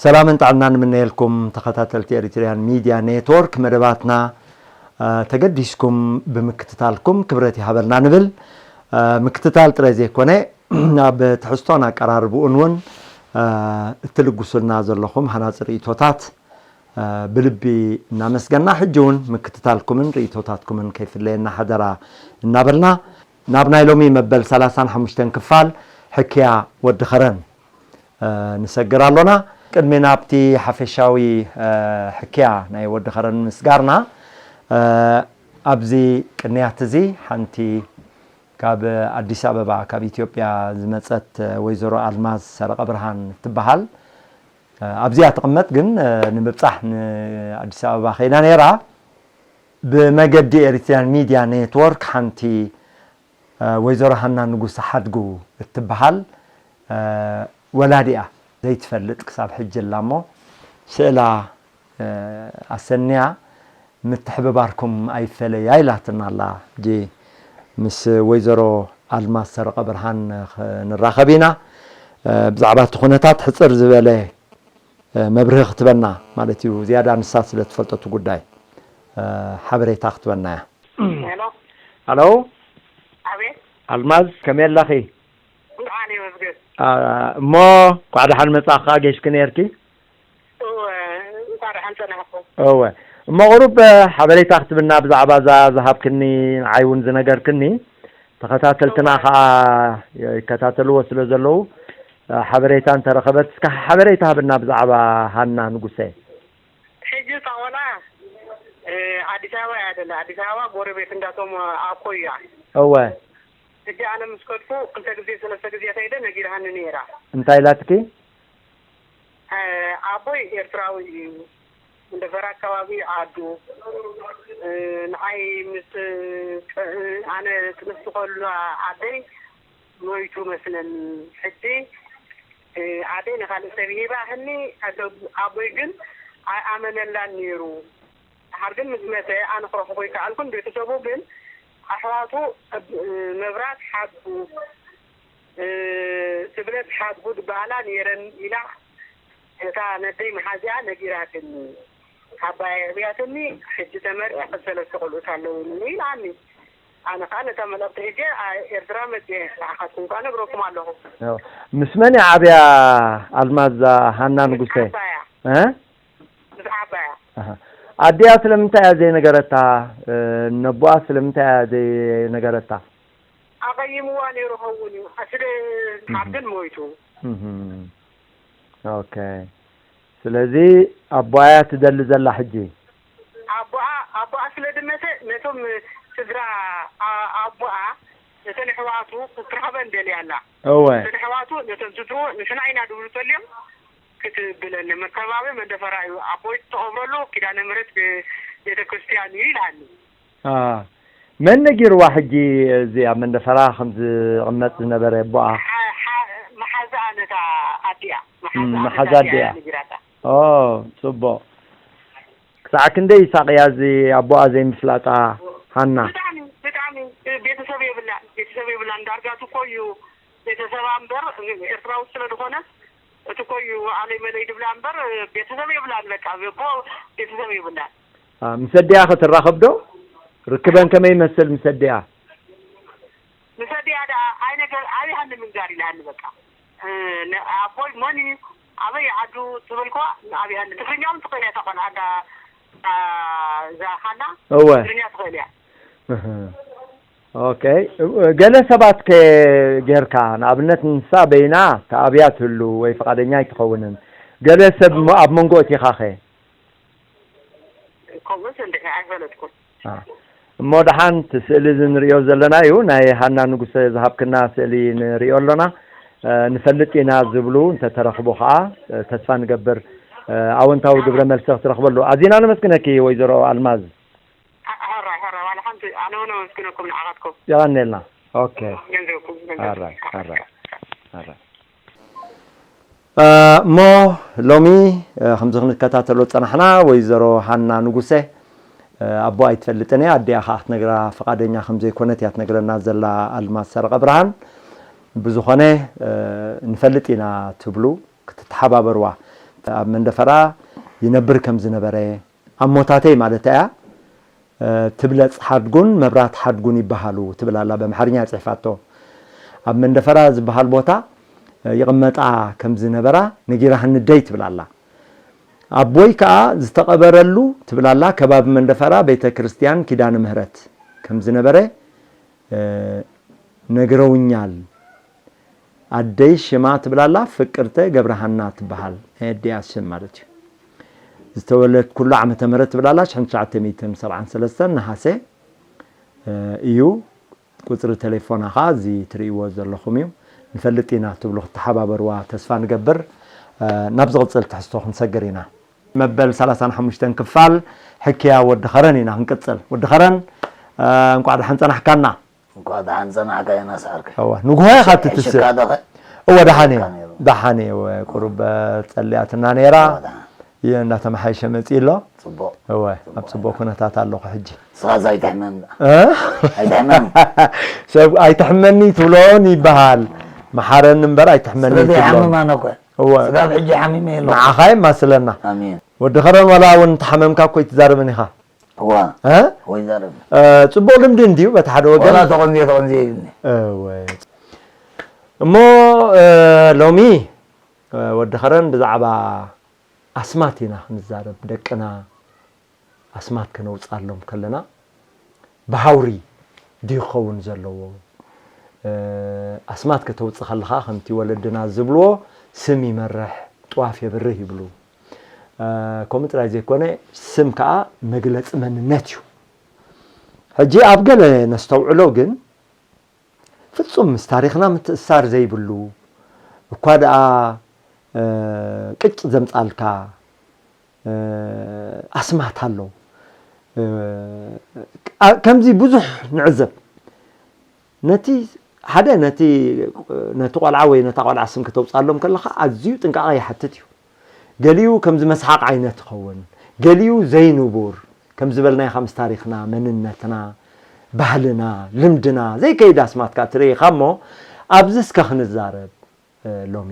ሰላምን ጥዕናን ንምነየልኩም ተኸታተልቲ ኤሪትሪያን ሚድያ ኔትወርክ። መደባትና እ፣ ተገዲስኩም ብምክትታልኩም ክብረት ይሃበልና ንብል። እ፣ ምክትታል ጥራይ ዘይኮነ፣ ኣብ ትሕዝቶን ኣቀራርብኡን እውን እ፣ እትልግሱልና ዘለኹም ሃናፂ ርእይቶታት እ፣ ብልቢ እናመስገና፣ ሕጂ እውን ምክትታልኩምን ርእይቶታትኩምን ከይፍለየና ሓደራ እናበልና፣ ናብ ናይ ሎሚ መበል ሰላሳን ሓሙሽተን ክፋል ሕክያ ወዲ ኸረን እ፣ ንሰግር ኣሎና። ቅድሚ ናብቲ ሓፈሻዊ እ፣ ሕክያ ናይ ወዲ ኸረን ምስጋርና እ፣ ኣብዚ ቅንያት እዚ ሓንቲ ካብ ኣዲስ ኣበባ፣ ካብ ኢትዮጵያ ዝመጸት ወይዘሮ ኣልማዝ ሰረቐ ብርሃን ትበሃል። ኣብዚኣ ትቕመጥ፣ ግን ንምብጻሕ ንኣዲስ ኣበባ ከይዳ ነይራ። ብመገዲ ኤሪትሪያን ሚድያ ኔትወርክ ሓንቲ ወይዘሮ ሃና ንጉሰ ሓድጉ እትበሃል ወላዲኣ ዘይትፈልጥ ክሳብ ሕጂ ኣላ እሞ፣ ስእላ ኣሰንያ፣ ምትሕብባርኩም ኣይፈለያ ኢላትና ኣላ። ሕጂ ምስ ወይዘሮ ኣልማዝ ሰረቐ ብርሃን ክንራኸብ ኢና። ብዛዕባ እቲ ኩነታት ሕጽር ዝበለ መብርሂ ክትበና ማለት እዩ። ዝያዳ ንሳ ስለ ትፈልጦ እቲ ጉዳይ ሓበሬታ ክትበና እያ። ሄሎ። ሃሎ። ኣቤት። ኣልማዝ፣ ከመይ ኣለኺ? ደሓን ይመስገን። አ፣ እሞ፣ እንኳዕ ደሓን መጻእኻ፣ ጌሽኪ ነይርኪ? እወ፣ እንኳዕ ደሓን ጸናሕኩም። እወ። እሞ፣ ቁሩብ ሓበሬታ ክትብና ብዛዕባ እዛ ዝሃብክኒ፣ ንዓይ እውን ዝነገርክኒ፣ ተኸታተልትና እወ። ከኣ ይከታተልዎ ስለ ዘለዉ፣ ሓበሬታ እንተረኸበት፣ እስከ ሓበሬታ ሃብና ብዛዕባ ሃና ንጉሰ። ሕጂ እታ ቆልዓ፣ እ፣ ኣዲስ ኣበባ እያ ዘላ። ኣዲስ ኣበባ ጎረቤት እንዳቶም ኣኮይ እያ። እወ። ሕጂ ኣነ ምስ ከድኩ ክልተ ግዜ ሰለስተ ግዜ ከይደ ነጊርሃኒ ነይራ። እንታይ ኢላትኪ? እ፣ ኣቦይ ኤርትራዊ እዩ። እንደፈራ ኣካባቢ ዓዱ። እ፣ ንዓይ ምስ፣ እ፣ ኣነ ጥንስቲ ከሎ ኣደይ ሞይቱ መስለኒ። ሕጂ፣ እ፣ ኣደይ ንኻልእ ሰብ ሂባህኒ፣ ኣደ-፣ ኣቦይ ግን ኣይኣመነላን ነይሩ። ድሓር ግን ምስ መተ ኣነ ክረኽቦ ኣይከኣልኩን። ቤተሰቡ ግን ኣሕዋቱ፣ እ፣ መብራት ሓድጉ፣ እ፣ ስብለት ሓድጉ ዝበሃላ ነይረን ኢላ እታ ነደይ መሓዚኣ ነጊራትኒ። ዓባይ ኣዕብያትኒ፣ ሕጂ ተመርዒ፣ ክልተ ሰለስተ ቆልዑት ኣለውኒ ኢላኒ። ኣነ ከኣ ነታ መልእኽቲ ሒዘ፣ ኣ-፣ ኤርትራ መጽየ፣ ንዓኻትኩም ከኣ ነግረኩም ኣለኹ። ያው፣ ምስ መን እያ ዓብያ ኣልማዝ፣ ሃና ምስ ንጉሰ? ዓባያ። እ? ምስ ዓባያ። ኣሃ። ኣዲኣ ስለምንታይ እያ ዘይነገረታ? እ፣ ነቦኣ ስለምንታይ እያ ዘይነገረታ? ኣቐይምዋ ነይሩ ኸውን እዩ። ኣስደ እህ። ካብ ግን ሞይቱ። እህ። ኦኬ። ስለዚ ኣቦኣ እያ ትደሊ ዘላ ሕጂ? ኣቦኣ፣ ኣቦኣ ስለ ድመተ ነቶም ስድራ ኣ-፣ ኣቦኣ፣ ነተን ኣሕዋቱ ክትረኽበን ደልያ ኣላ። እወ። ነተን ኣሕዋቱ፣ ነተን ስድርኡ ንሕና ኢና ድብሉ ተልዮም ክትብለኒ። መከባቢ መንደፈራ እዩ። ኣቦይ ትቐብረሉ ኪዳነ ምሕረት ቤ-፣ ቤተ ክርስቲያን እዩ ኢላኒ። አ፣ መን ነጊርዋ ሕጂ እዚ ኣብ መንደፈራ ከም ዝቕመጥ ዝነበረ ኣቦኣ? ሓ-፣ ሓ-፣ መሓዛኣ ነታ ኣዲኣ፣ መሓዛኣ እም፣ ነታ መሓዛ ኣዲኣ ኣዲኣ። ነጊራታ። ኦ፣ ጽቡቕ። ክሳዕ ክንደይ ይሳቕያ እዚ ኣቦኣ ዘይምፍላጣ ሃና? ብጣዕሚ፣ ብጣዕሚ። ቤተሰብ የብላን፣ ቤተሰብ የብላን። ዳርጋ ትኮዩ ቤተሰባ እምበር፣ ኤርትራዊ ስለ ዝኾነ፣ እቲ ኮዩ ኣለይ መለይ ድብላ እምበር፣ ቤተሰብ የብላን። በቃ፣ እኮ ቤተሰብ የብላን። አ፣ ምስ ኣዲኣ ኸ ትራኸብ ዶ? ርክበን ከመይ ይመስል ምስ ኣዲኣ? ምስ ኣዲኣ ደኣ፣ ኣይ ነገር፣ ኣብይ ሃኒ ምንጋር ኢላኒ፣ በቃ። እ፣ ነ-፣ ኣቦይ መን እዩ? ኣበይ ዓዱ ትብል ከዋ ኣብ ይሃለ ትግርኛ እውን ትኽእል እያ። ታኾን ኣዳ እዛ ሃና እወ ትግርኛ ትኽእል እያ። እህ። ኦኬ። ገለ ሰባት ከ ጌርካ ንኣብነት ንሳ በይና ተኣብያ ትህሉ ወይ ፍቓደኛ ኣይትኸውንን። ገለ ሰብ እሞ ኣብ መንጎ እቲኻ ኸ? ከምኡስ እንድዒ ኣይፈለጥኩን። አ፣ እሞ ደሓን እቲ ስእሊ እዚ ንሪኦ ዘለና እዩ። ናይ ሃና ንጉሰ ዝሃብክና ስእሊ ንሪኦ ኣሎና። እ፣ ንፈልጥ ኢና ዝብሉ እንተተረኽቡ ኸዓ፣ እ፣ ተስፋ ንገብር፣ እ፣ ኣወንታዊ ግብረ መልሲ ክትረኽበሉ። ኣዚና ነመስግነኪ ወይዘሮ ኣልማዝ። ሐራይ ሐራይ ዋላ ሓንቲ ኣነ እውን ኣመስግነኩም ንዓኻትኩም። የቐንየልና። ኦኬ። ገንዘብኩም ኣራይ ኣራይ ኣራይ። እ፣ እሞ ሎሚ፣ እ፣ ከምዚ ክንከታተሎ ዝጸናሕና ወይዘሮ ሃና ንጉሰ፣ እ፣ ኣቦኣ ኣይትፈልጥን እያ፣ ኣዲኣ ኸዓ ክትነግራ ፍቓደኛ ከም ዘይኮነት እያ ትነግረና ዘላ ኣልማዝ ሰረቐ ብርሃን። ብዝኾነ፣ እ፣ ንፈልጥ ኢና ትብሉ ክትተሓባበርዋ። ኣብ መንደፈራ ይነብር ከም ዝነበረ፣ ኣሞታተይ ማለታ እያ፣ እ፣ ትብለጽ ሓድጉን መብራት ሓድጉን ይበሃሉ ትብል ኣላ፣ በምሓርኛ እያ ጽሒፋቶ። ኣብ መንደፈራ ዝበሃል ቦታ፣ እ፣ ይቕመጣ ከም ዝነበራ ነጊራትኒ ኣደይ ትብል ኣላ። ኣቦይ ከኣ ዝተቐበረሉ ትብል ኣላ፣ ከባቢ መንደፈራ ቤተ ክርስቲያን ኪዳነ ምህረት ከም ዝነበረ፣ እ፣ ነግረውኛል። ኣደይ ሽማ ትብል ኣላ፣ ፍቅርተ ገብረሃና ትበሃል። ናይ ኣዲኣ ሽም ማለት እዩ። ዝተወለድኩሉ ዓመተ ምህረት ትብል ኣላ፣ ሽሕን ትሽዓተ ሚእትን ሰብዓን ሰለስተን ነሃሰ፣ እ፣ እዩ። ቁጽሪ ተሌፎና ኸዓ እዚ ትርእይዎ ዘለኹም እዩ። ንፈልጥ ኢና ትብሉ ክትተሓባበርዋ ተስፋ ንገብር። እ፣ ናብ ዝቕጽል ትሕዝቶ ክንሰግር ኢና። መበል ሰላሳን ሓሙሽተን ክፋል ሕክያ ወዲ ኸረን ኢና ክንቅጽል። ወዲ ኸረን፣ እ፣ እንቋዕ ደሓን ጸናሕካና። እንኳዕ ደሓን ጸናሕካ ዮናስ ዓርከይ። እወ፣ ንግሆ ኢኻ ትትስእ። ሕሽካ ዶ ኸ? እወ፣ ደሓን እየ። ሕሽካ ነይሩ። ደሓን እየ፣ እወ፣ ቁሩብ ጸሊኣትና ነይራ። እወ፣ ደሓን። እየ፣ እንዳተመሓየሸ መጺኡ ኣሎ። ጽቡቕ። እወ፣ ኣብ ጽቡቕ ኩነታት ኣለኹ ሕጂ። ንስኻስ ኣይትሕመም። እ? ኣይትሕመም። ሰብ ኣይትሕመኒ ትብሎን ይበሃል። መሓረኒ እምበር ኣይትሕመኒ ስለዚ ትብሎን። ይሓምም ኣነ እኮ። እወ። ስጋብ ሕጂ ሓሚመ የለኹ። ንዓኻ የማስለና። ኣሜን። ወዲ ኸረን ዋላ እውን ተሓመምካ እኮ ኣይትዛረብን ኢኻ። እዋ። እ? ወይ ዛረብ። እ፣ ጽቡቕ ልምዲ እንድዩ በቲ ሓደ ወገን። ዋላ ተቐንዝየ ተቐንዝየ ኢሉኒ። እወ። እሞ፣ እ፣ ሎሚ፣ እ፣ ወዲ ኸረን ብዛዕባ ኣስማት ኢና ክንዛረብ። ደቅና ኣስማት ከነውጽኣሎም ከለና ብሃውሪ ድዩ ክኸውን ዘለዎ? እ፣ ኣስማት ከተውጽእ ከለኻ ከምቲ ወለድና ዝብልዎ ስም ይመርሕ፣ ጥዋፍ የብርህ ይብሉ። እ፣ ከምኡ ጥራይ ዘይኮነ ስም ከኣ መግለጺ መንነት እዩ። ሕጂ ኣብ ገለ ነስተውዕሎ ግን ፍጹም ምስ ታሪኽና ምትእስሳር ዘይብሉ እኳ ደኣ፣ እ፣ ቅጭ ዘምጻልካ፣ እ፣ ኣስማት ኣሎ። እ፣ ኣ-፣ ከምዚ ብዙሕ ንዕዘብ። ነቲ ሓደ ነቲ፣ ነቲ ቆልዓ ወይ ነታ ቆልዓ ስም ከተውጽኣሎም ከለኻ ኣዝዩ ጥንቃቐ ይሓትት እዩ። ገሊኡ ከምዚ መስሓቕ ዓይነት ይኸውን፣ ገሊኡ ዘይንቡር፣ ከም ዝበልናዮ ምስ ታሪኽና፣ መንነትና፣ ባህልና፣ ልምድና ዘይከይድ ኣስማት ከኣ ትርኢ ኢኻ እሞ፣ ኣብዚ እስከ ክንዛረብ፣ እ፣ ሎሚ።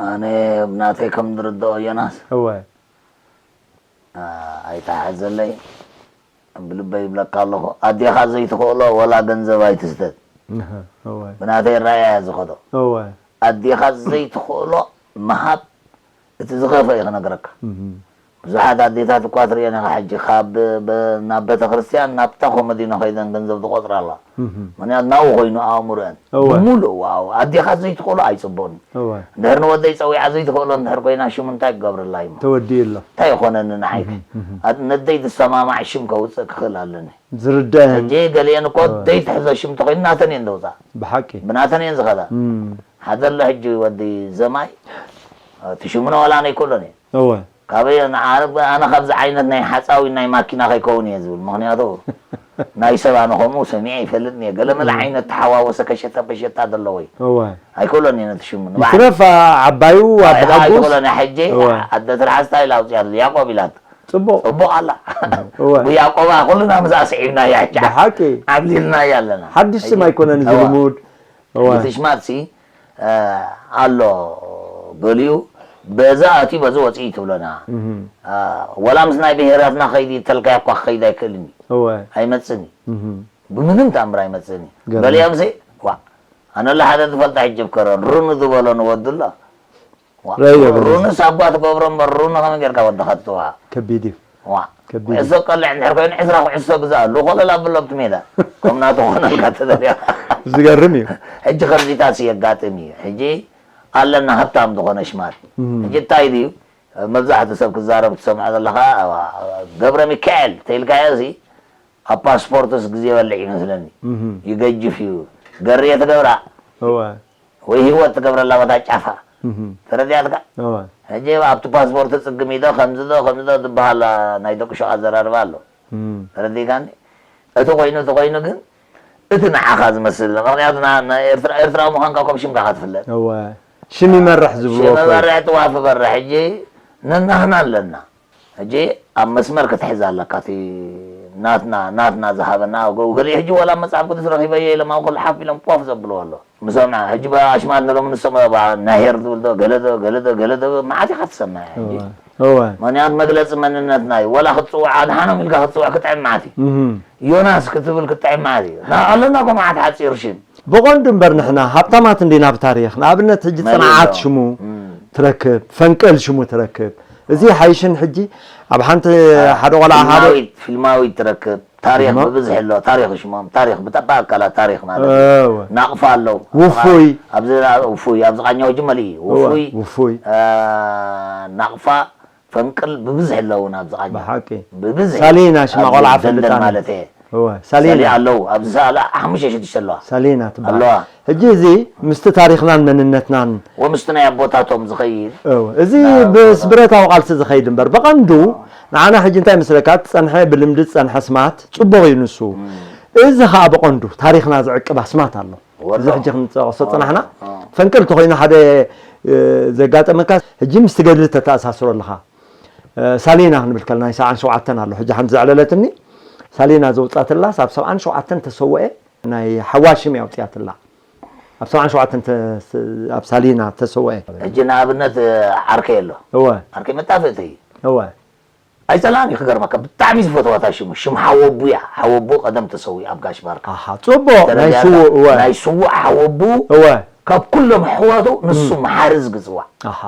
ኣነ ብናተይ ከም ዝርድኦ ዮናስ፣ እወ። እ፣ ኣይተሓዘለይ፣ ብልበይ ይብለካ ኣለኹ። ኣዴኻ ዘይትኽእሎ ወላ ገንዘብ ኣይትስደድ። እህ፣ እወ። ብናተይ ራእያ እያ ዝኸዶ። እወ። ኣዴኻ ዘይትኽእሎ ምሃብ እቲ ዝኸፍአ እዩ ክነግረካ። እህ። ብዙሓት ኣዴታት እኳ ትርእየን ኢኻ ሕጂ ካብ ብ-፣ ናብ ቤተ ክርስቲያን ናብታ ኮመዲኖ ከይደን ገንዘብ ዝቆጽራ ኣለዋ። እህ። ምኽንያቱ ናብኡ ኮይኑ ኣእምሮአን። እወ። ብምሉእ ዋው ኣዴኻ ዘይትኽእሎ ኣይጽቡቕን እዩ። እወ። እንድሕር ንወደይ ጸዊዓ ዘይትኽእሎ እንድሕር ኮይና ሽሙ እንታይ ክገብረላ እዩ? ተወዲኡ ኣሎ። እንታይ ይኾነኒ ንዓይከ? እህ፣ እህ። ኣድ-፣ ነደይ ዝሰማማዕ ሽም ከውጽእ ክኽእል ኣለኒ። ዝርደአን። ሕጂ ገሊአን እኮ እወ። ዘይትሕዞ ሽም ተኾይኑ ናተን እየን ዘውፅኣ። ብሓቂ። ብናተን እየን ዝኸዳ። እም። ሓደ ኣሎ ሕጂ ወዲ ዘማይ፣ እቲ ሽሙ ነዋላ ናይ ኩሎን እየ። እወ። ካበይ ኣነ፣ ኣነ ካብዚ ዓይነት ናይ ሓፃዊ ናይ ማኪና ከይከውን እየ ዝብል። ምኽንያቱ ናይ ሰብ ኣነ ከምኡ ሰሚዐ ይፈልጥን እየ። ገለ መለ እወ። ዓይነት ተሓዋወሰ ከሸታ በሸታ ዘለዎ እዩ። እወ። ኣይክእሎን እየ ነቲ ሽሙ። ንባዕሉ። ይትረፍ ዓባዩ ኣብ ኣይ፣ ሓጎስ። ኣይክእሎን እየ። ሕጂ እወ። ኣደ ትርሓስ እንታይ ኢላ ኣውፅኣሉ? ያዕቆብ ኢላቶ። ጽቡቕ። ጽቡቕ ኣላ። እወ። ብያዕቆባ ኩልና ምስኣ ስዒብናያ፣ ቻ-፣ ብሓቂ። ዓብሊልናያ ኣለና። ሓድሽ ስም ኣይኮነን እዚ እወ። ልሙድ። እወ። እቲ ሽማትሲ፣ እ፣ ኣሎ፣ ገሊኡ በዚ ኣትዩ በዚ ወፂኡ ትብለና። እህ። እ፣ ወላ ምስ ናይ ብሄራትና ከይዲ ተልካያ እኳ ክኸይድ ኣይክእልን እዩ። እወ። ኣይመፅን እዩ። እህ። ብምንም ተኣምር ኣይመፅን እዩ። ገርም። ገሊኦምሲ፣ ዋ፣ ኣነ ላ ሓደ ዝፈልጣ ሕጂ ብከረን ሩኑ ዝበሎ ንወዱ ኣሎ። ሩንስ ኣጓ ትገብሮ እምበር ሩን ከመይ ጌርካ ወድኻ ትጽውዓ? ከቢድ እዩ። ዋ። ከቢድ እዩ። ኩዕሶ ቀልዕ እንድሕር ኮይኑ ዕስራ ኩዕሶ ግዛኣሉ፣ ኮለል ኣብሎ ኣብቲ ሜዳ። ከም ናቱ ክኾነልካ ተደልያ። ዝገርም እዩ። ሕጂ ከምዚታት የጋጥም እዩ። ሕጂ ኣለና ሃብታም ዝኾነ ሽማት። እም። ሕጂ እንታይ ድዩ? መብዛሕትኡ ሰብ ክዛረብ ትሰምዖ ዘለኻ፣ ገብረ ሚካኤል ተይልካዮ እዚ ኣብ ፓስፖርትስ ግዜ ይበልዕ ይመስለኒ። እም። ይገጅፍ እዩ። ገርየ ትገብራ። እወ። ወይ ህይወት ትገብረላ ቦታ ጫፋ። እም። ተረዲኣትካ? እወ። ሕጂ ኣብቲ ፓስፖርት ጽግም ኢዶ ከምዚ ዶ፣ ከምዚ ዶ ዝበሃል ናይ ደቂ ሸዋ ኣዘራርባ ኣሎ። እም። ተረዲእካኒ? እቲ ኮይኑ፣ እቲ ኮይኑ ግን እቲ ንዓኻ ዝመስል። ምኽንያቱ ና-፣ ና-፣ ኤርትራ-፣ ኤርትራዊ ምዃንካ ኮም ሽምካ ኢኻ ትፍለጥ። እወ። ሽም ይመርሕ ዝብልዎ ሽም እኮ እዩ። ይመርሕ፣ ጥዋፍ ይበርሕ። ሕጂ ነናህና ኣለና። ሕጂ ኣብ መስመር ክትሕዝ ኣለካ። እቲ ናትና፣ ናትና ዝሃበና፣ ገ-፣ ገሊኡ ሕጂ ዋላ መጽሓፍ ቅዱስ ረኺበዮ ኢሎም ኣብ ኩሉ ሓፍ ኢሎም ፖፍ ዘብልዎ ኣሎ። ምሰምዓ፣ ሕጂ ብኣሽማት ንሎም ንሶም ባ-፣ ናሄር ዝብል ዶ፣ ገለ ዶ፣ ገለ ዶ፣ ገለ ዶ፣ መዓት ኢኻ ትሰምዕ ሕጂ። እወ፣ እወ። ምኽንያቱ መግለጺ መንነትና እዩ። ዋላ ክትጽውዕ ኣድሓኖም ኢልካ ክትጽውዕ ክጥዕም መዓት እዩ። እም። ዮናስ ክትብል ክጥዕም መዓት እዩ። ና-፣ ኣለና እኮ መዓት ሓጺር ሽም። ብቐንዱ እምበር ንሕና ሃብታማት እንዲና ብታሪኽ። ንኣብነት ሕጂ መሊኡ ጽንዓት ኣሎ። ሽሙ እም። ትረክብ፣ ፈንቅል ሽሙ ትረክብ። እዚ ሓይሽን ሕጂ ኣብ ሓንቲ ሓደ ቆልዓ ሓደ ፊልማዊት፣ ፊልማዊት ትረክብ። ታሪኽ ፊልማ-፣ ብብዝሒ ኣሎ። ታሪኽ ሽሞም፣ ታሪኽ ብጠባ ኣካላት ታሪኽ ማለት እዩ። እወ። ናቕፋ ኣለዉ። ውፉይ። ኣብዚ ውፉይ፣ ኣብዚ ቃኛው ሕጂ መሊኡ እዩ። እወ፣ ውፉይ፣ ውፉይ። እ፣ ናቕፋ፣ ፈንቅል ብብዝሒ ኣለዉ ናብዚ ቃኛ። ብሓቂ። ብብዝሒ። ሳሊና ሽማ ኣብዚ ቆልዓ ደንደን ፍልጣ ማለት እየ። እወ፣ ሳሊና። ሳሊ ኣለዉ። ኣብዚ ሳላ ሓሙሽተ ሽዱሽተ ኣለዋ። ሳሊና ትበሃል። ኣለዋ። ሕጂ እዚ ምስቲ ታሪኽናን መንነትናን ወምስቲ ናይ ኣቦታቶም ዝኸይድ። እወ፣ እዚ ናይ ኣቦታቶም። ብስ-፣ ብረታዊ ቃልሲ ዝኸይድ እምበር፣ ብቐንዱ ንዓና ሕጂ እንታይ መስለካ፣ እቲ ጸንሐ ብልምዲ ዝጸንሐ ስማት ጽቡቕ እዩ ንሱ። እም። እዚ ኸኣ ብቐንዱ ታሪኽና ዝዕቅብ ኣስማት ኣሎ። ወሎ። እዚ ሕጂ ክንጠቕሶ ኦ፣ ጽናሕና፣ ኦ። ፈንቅል እንተኾይኑ ሓደ፣ እ፣ ዘጋጠመካ፣ ሕጂ ምስቲ ገድሊ ተተኣሳስሮ ኣለኻ። እ፣ ሳሊና ክንብል ከለና፣ ናይ ሰብዓን ሸውዓተን ኣሎ። ሕጂ ሓንቲ ዘዕለለትኒ፣ ሳሊና ዘውጻትላ፣ ኣብ ሰብዓን ሸውዓተን ተሰውኤ፣ ናይ ሓዋሽም እያ ኣውጽኣትላ። ኣብ ሰብዓን ሸውዓተን ተ-፣ ኣብ ሳሊና ተሰውኤ። ሕጂ ንኣብነት፣ እ፣ ዓርከይ ኣሎ። እወ። ዓርከይ መጣፍእቲ እዩ። እወ። ኣይጸላእን እዩ ክገርመካ፣ ብጣዕሚ ዝፈትዋ እታ ሽሙ፣ ሽም ሓወቡ እያ። ሓወቡ ቀደም ተሰዊኡ ኣብ ጋሽ ባርካ። ኣሃ፣ ጽቡቕ፣ ናይ ተረዲኣካ? ስዉእ፣ እወ። ናይ ስዉእ ሓወቡ፣ እወ። ካብ ኩሎም ኣሕዋቱ ንሱ እም። መሓሪ ዝግጽዋ። ኣሃ፣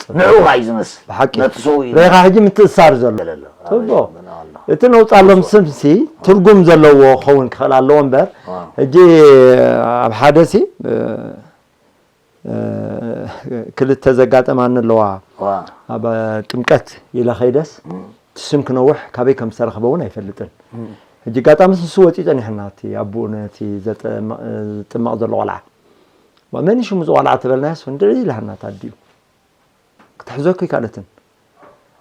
ጽቡቕ። ንዕኡ ከኣ እዩ ዝመስል። ብሓቂ። ነቲ ስዉእ እዩ ሬኻ ዝመስል። ሕጂ ምትእሳር ዘሎ። ዘሎ። ጽቡቕ። ኣበይ ኣሎ? እቲ ነውጻሎም ስምሲ ትርጉም ዘለዎ ክኸውን ክኽእል ኣለዎ እምበር፣ ኣዎ። ሕጂ ኣብ ሓደሲ፣ እ፣ እ፣ ክልተ ዘጋጠማኒ ኣለዋ። ዋ። ኣብ ጥምቀት ኢለ ኸይደስ፣ እም። እቲ ስም ክነውሕ ካበይ ከም ዝተረኽበ እውን ኣይፈልጥን። እም። ሕጂ ኣጋጣሚ ንሱ ወፂኡ ጸኒሕና፣ እቲ ኣቦኡ ነቲ ዘጠመ-፣ ዝጥመቕ ዘሎ ቆልዓ። "ዋ፣ መን እዩ ሽሙ እዚ ቆልዓ?" ተበልናዮስ፣ "እንድዒ" ኢላሃና፣ "ኣዲኡ ክትሕዞ ኣይከኣለትን።